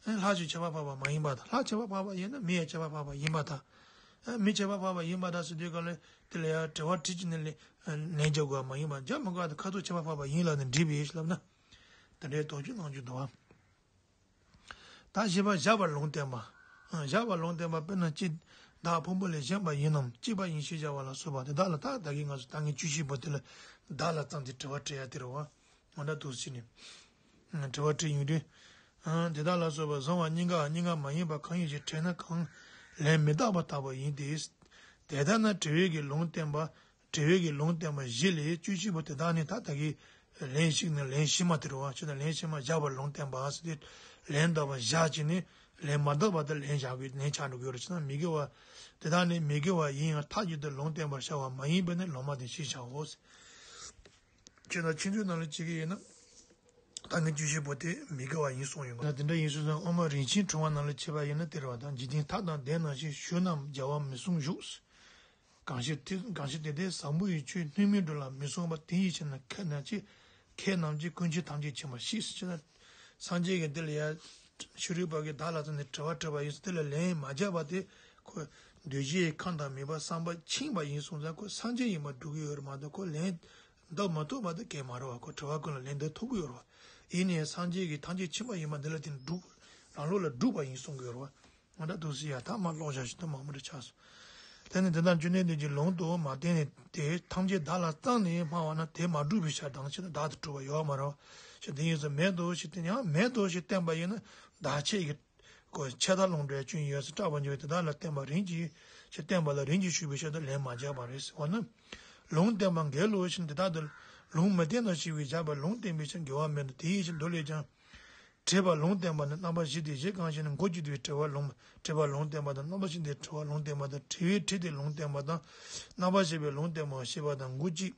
ལྷ་ཆོས་ཁྱད་པར་འཕགས་པ་མ་ཡིན་པར་ཐལ། ལྷ་ཁྱད་པར་འཕགས་པ་ཡིན་ན་མི་ཡང་ཁྱད་པར་འཕགས་པ་ཡིན་པར་ཐལ། མི་ཁྱད་པར་འཕགས་པ་ཡིན་པར་ཐལ་ཟེར་དུས་ག་ལ་དེ་ལ་ཡང་དྲི་བ་དྲིས་ཀྱི་ནི་ལན་རྒྱག་དགོས་པ་མ་ཡིན་པར། རྒྱག་མི་དགོས་པ་དང་ཁ་ཐུག་ཁྱད་པར་འཕགས་པ་ཡིན་ལབ་ནས་འགྲིག་པས་ལབ་ན། དེ་འདྲའི་དོགས་གཅོད་གནང་རྒྱུ་འདུག་བ། ད་བཞི་པ་བཞག་པར་ལུང་བསྟན་པ། བཞག་པར་ལུང་བསྟན་པ། དཔེར་ན་གཅིག་བདག་ཕུང་པོ་ལས་གཞན་པ་ཡིན་ནམ། གཅིག་པ་ཡིན་ཞེས་བྱ་བ་ལ་སོགས་པ་དེ་དག་ལ། ད་ད་གིན་ང་ཚོ་ད་ངས་བཅུ་བཞི་པོ་དེ་ལ་བདག་ལ་བརྩམས་ཏེ་དྲི་བ་དྲི་ཡ་དེ་རེད་བ། འོ་འདྲ་འདུག་ཟེར་ནས། དྲི་བ་དྲིས་ཡོང་དུས། དེ་དག་ལ་སོགས་པ་བཟང་བ་གཉིས་ཀ་གཉིས་ཀ་མ་ཡིན་པ་གང་ཡིན་ཞེས་དྲིས་ན་གང་། ལན་མི་རྟག་པ་ལྟ་བུ་ཡིན་ཏེ། དེ་ལྟར་ན་དྲི་བའི་གི་ལུང་བསྟན་པ། དྲི་བའི་གི་ལུང་བསྟན་པ་བཞི་ལས་བཅུ་གཅིག་པོ་དེ་དག་ནི་ད་ལྟ་གི་ལན་ཞིག་ནི་ལན་ཕྱི་མ་དེ་རེད་བ། ཅི་ད་ལན་ཕྱི་མ་བཞག་པར་ལུང་བསྟན་པ་ཟེར་ཏེ་ལན་འདེབས་པ་བཞག་ཅིག་ནི་ལན་མ་འདེབས་པ་དེ་ལན་བཞག་གི་ལན་ཆགས་འགྲོ་གི་ཡོད་རེད། ཅི་ད་མི་དགེ་བ་དེ་དག་ནི་མི་དགེ་བ་ཡིན་ཡང་མཐའ་གཅིག་ཏུ་ལུང་བསྟན་པར་བྱ་བ་མ་ཡིན་པས་ན་ལུང་མ་བསྟན་ཞེས་བྱའོ། ཅི་ད་ཁྱེད་ཚོའི་ནང་ལ་ཅི་གི་ཡིན་ན། ད་ངས་བཅུ་བཞི་པོ་དེ་མི་དགེ་བ་ཡིན་གསུངས་ཡོང་གི། ད་དེ་འདྲ་ཡིན་ཟེར་ན་དབུ་མ་རིན་ཆེན་ཕྲེང་བ་ནང་ལ་ཕྱེ་བ་ཡིན་ན་དེ་རེད་བ། ད་འཇིག་རྟེན་མཐའ་དང་ལྡན་ནང་བཞིན་ཞུ་རྣམས་བྱ་བ་མི་གསུང་བཞུགས། གང་ཞིག་དེ་གང་ཞིག་དེ་དེ་བཟང་པོ་ཡི་ཆོས་སྣོད་མིན་འགྲོ་ལ་མི་གསུང་བ་དེ་ཡི་ཕྱིར་ན་མཁས་རྣམས་ཀྱིས་མཁས་རྣམས་ཀྱིས་ཀུན་མཁྱེན་ཐམས་ཅད་མཁྱེན་པར་ཤེས་ཟེར་ན། སངས་རྒྱས་ཀྱིས་འདི་ལ་ཡ་ཤཱ་རིའི་བུ་གིས་བདག་ལ་བརྩམས་ནས་དྲི་བ་དྲིས་པ་ཡིན་ཟེར། དེ་ལ་ལན་མ་རྒྱག་པ་དེ་ཁོ་འདུས་བྱས་ཁམས་དང་མོས་པ་བསམ་པ་འཆིང་བ་ཡིན་སོང་ཙང་ཁོ་སངས་རྒྱས་ཡིན་པར་སྒྲུབ་ཀྱི་ཡོད་རེད་མ་གཏོགས་ཁོ་ལན་འདེབས་མ་ཐུབ་པ་དེ་གས་མ་རེད་བ། ཁོ་དྲི་བ་ཀུན་ལ་ལན་འདེབས་ཐུབ་ཀྱི་ཡོད་རེད་བ། ཡིན་ནའི་སངས་རྒྱས་ཀྱིས་ཐམས་ཅད་མཁྱེན་པ་ཡིན་པ་འདི་ལ་བརྟེན་སྒྲུབ་རང་ལུགས་ལ་སྒྲུབ་པ་ཡིན་གསུང་གི་ཡོད་རེད་བ། ང་འདྲ་འདུག་ཟེར་ཡ་ཐ་མ་ཀློག་བཞག་ཞིག་ད་མང་པོ་འདྲ་ཆགས་སོང་། དེ་ནི་དེ་དག་བཅུ་གནས་བདུན་གྱི་ལུང་དུ་མ་བསྟན་ནས་དེ་ཐམས་ཅད་བདག་ལ་བརྩམས་ནས་སྨྲ་བ་ན་དེ་མ་གྲུབ་པའི་ཕྱིར་དང་ཕྱིར་བདག་ཏུ་གྲུབ་པ་ཡོད་མ་རེད། ཕྱིར་དེ་ཡིན་ཙང་མེད་དོ་ཞེས་བསྟན་ཡང་མེད་དོ་ཞེས་བསྟན་པ་ཡིན་ན་བདག་ཆད་ཀྱི་གོ་ཆད་ལྟ་ལོག་འགྲོའི་སྐྱོན་ཡོད་ཟེར། སྐྲག་པ་འཇོག་དེ་དག་ལ་བརྟེན་པ་རིམ་གྱིས་ཞེས་བསྟན་པ་ལ་རིམ་གྱིས་ཞུགས་པའི་ཕྱིར་དུ་ལན་མ་རྒྱག་པ་རེད། འོ་ན། ལུང་བསྟན་པ་འགལ་ལོ་ཞེས་དེ་དག་ཏུ་ ལུང་མི་བསྟན་ན་ཞེས་པས་བཞག་པ་ལུང་བསྟན་པའི་ཕྱིར་འགལ་བ་མེད་དོ། དེའི་ཕྱིར་མདོ་ལས་ཀྱང་། བྲེད་པ་ལུང་བསྟན་པ་ནི་རྣམ་པ་བཞི་སྟེ། གཞི་གང་ཞེ་ན། མགོ་གཅིག་དེ་བྲེད་པ་ལུང་། བྲེད་པ་ལུང་བསྟན་པ་དང་། རྣམ་པ་གཞན་དེ་བྲེད་པ་ལུང་བསྟན་པ་དང་། བྲེད་པའི་བྲེད་དེ་ལུང་བསྟན་པ་དང་། རྣམ་པ་བཞི་པའི་ལུང་བསྟན་པའང་བཤད་པ་དང་། མགོ་གཅིག་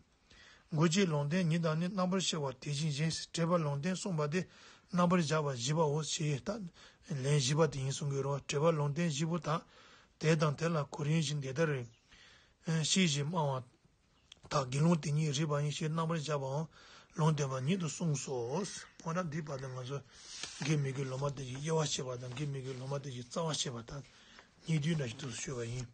མགོ་གཅིག་ལུང་བསྟན་ཉིད་དང་ནི། རྣམ་པར་ཕྱེ་བ་དེ་བཞིན་གཞན། བྲེད་པ་ལུང་བསྟན་གསུངས་པ་དེ། རྣམ་པར་བཞག་པ་བཞི་པའོ་ཞེས་ད་ལན་བཞི་པ་དེ་ཡིན་གསུང་གི་རེད། བྲེད་པ་ལུང་བསྟན་བཞི་པོ་དག་དེ་དང་དེ་ལ་གོ་རིམ་བཞིན་དེ་ལྟར་ཤེས་ཞེས་སྨྲ་བ་དག་དགེ་སློང་དེ་ཉིད་རིགས་པ་ཡིན་ཞེས་རྣམ་པར་བཞག་པའང་ལུང་བསྟན་པ་ཉིད་དུ་གསུངས་སོ། འོ་ན་འདིའི་བར་དུ་ང་ཚོ་དགེ་མི་དགེ་ལོ་མ་དེ་བཞིན་དབྱེ་བ་ཕྱེ་བ་དང་། དགེ་མི་དགེ་ལོ་མ་དེ་བཞིན་རྩ་བ་ཕྱེ་བ་དང་། ཉེ་དུས་འདྲ་ཞིག་ཏུ་ཞུས་པ་ཡིན།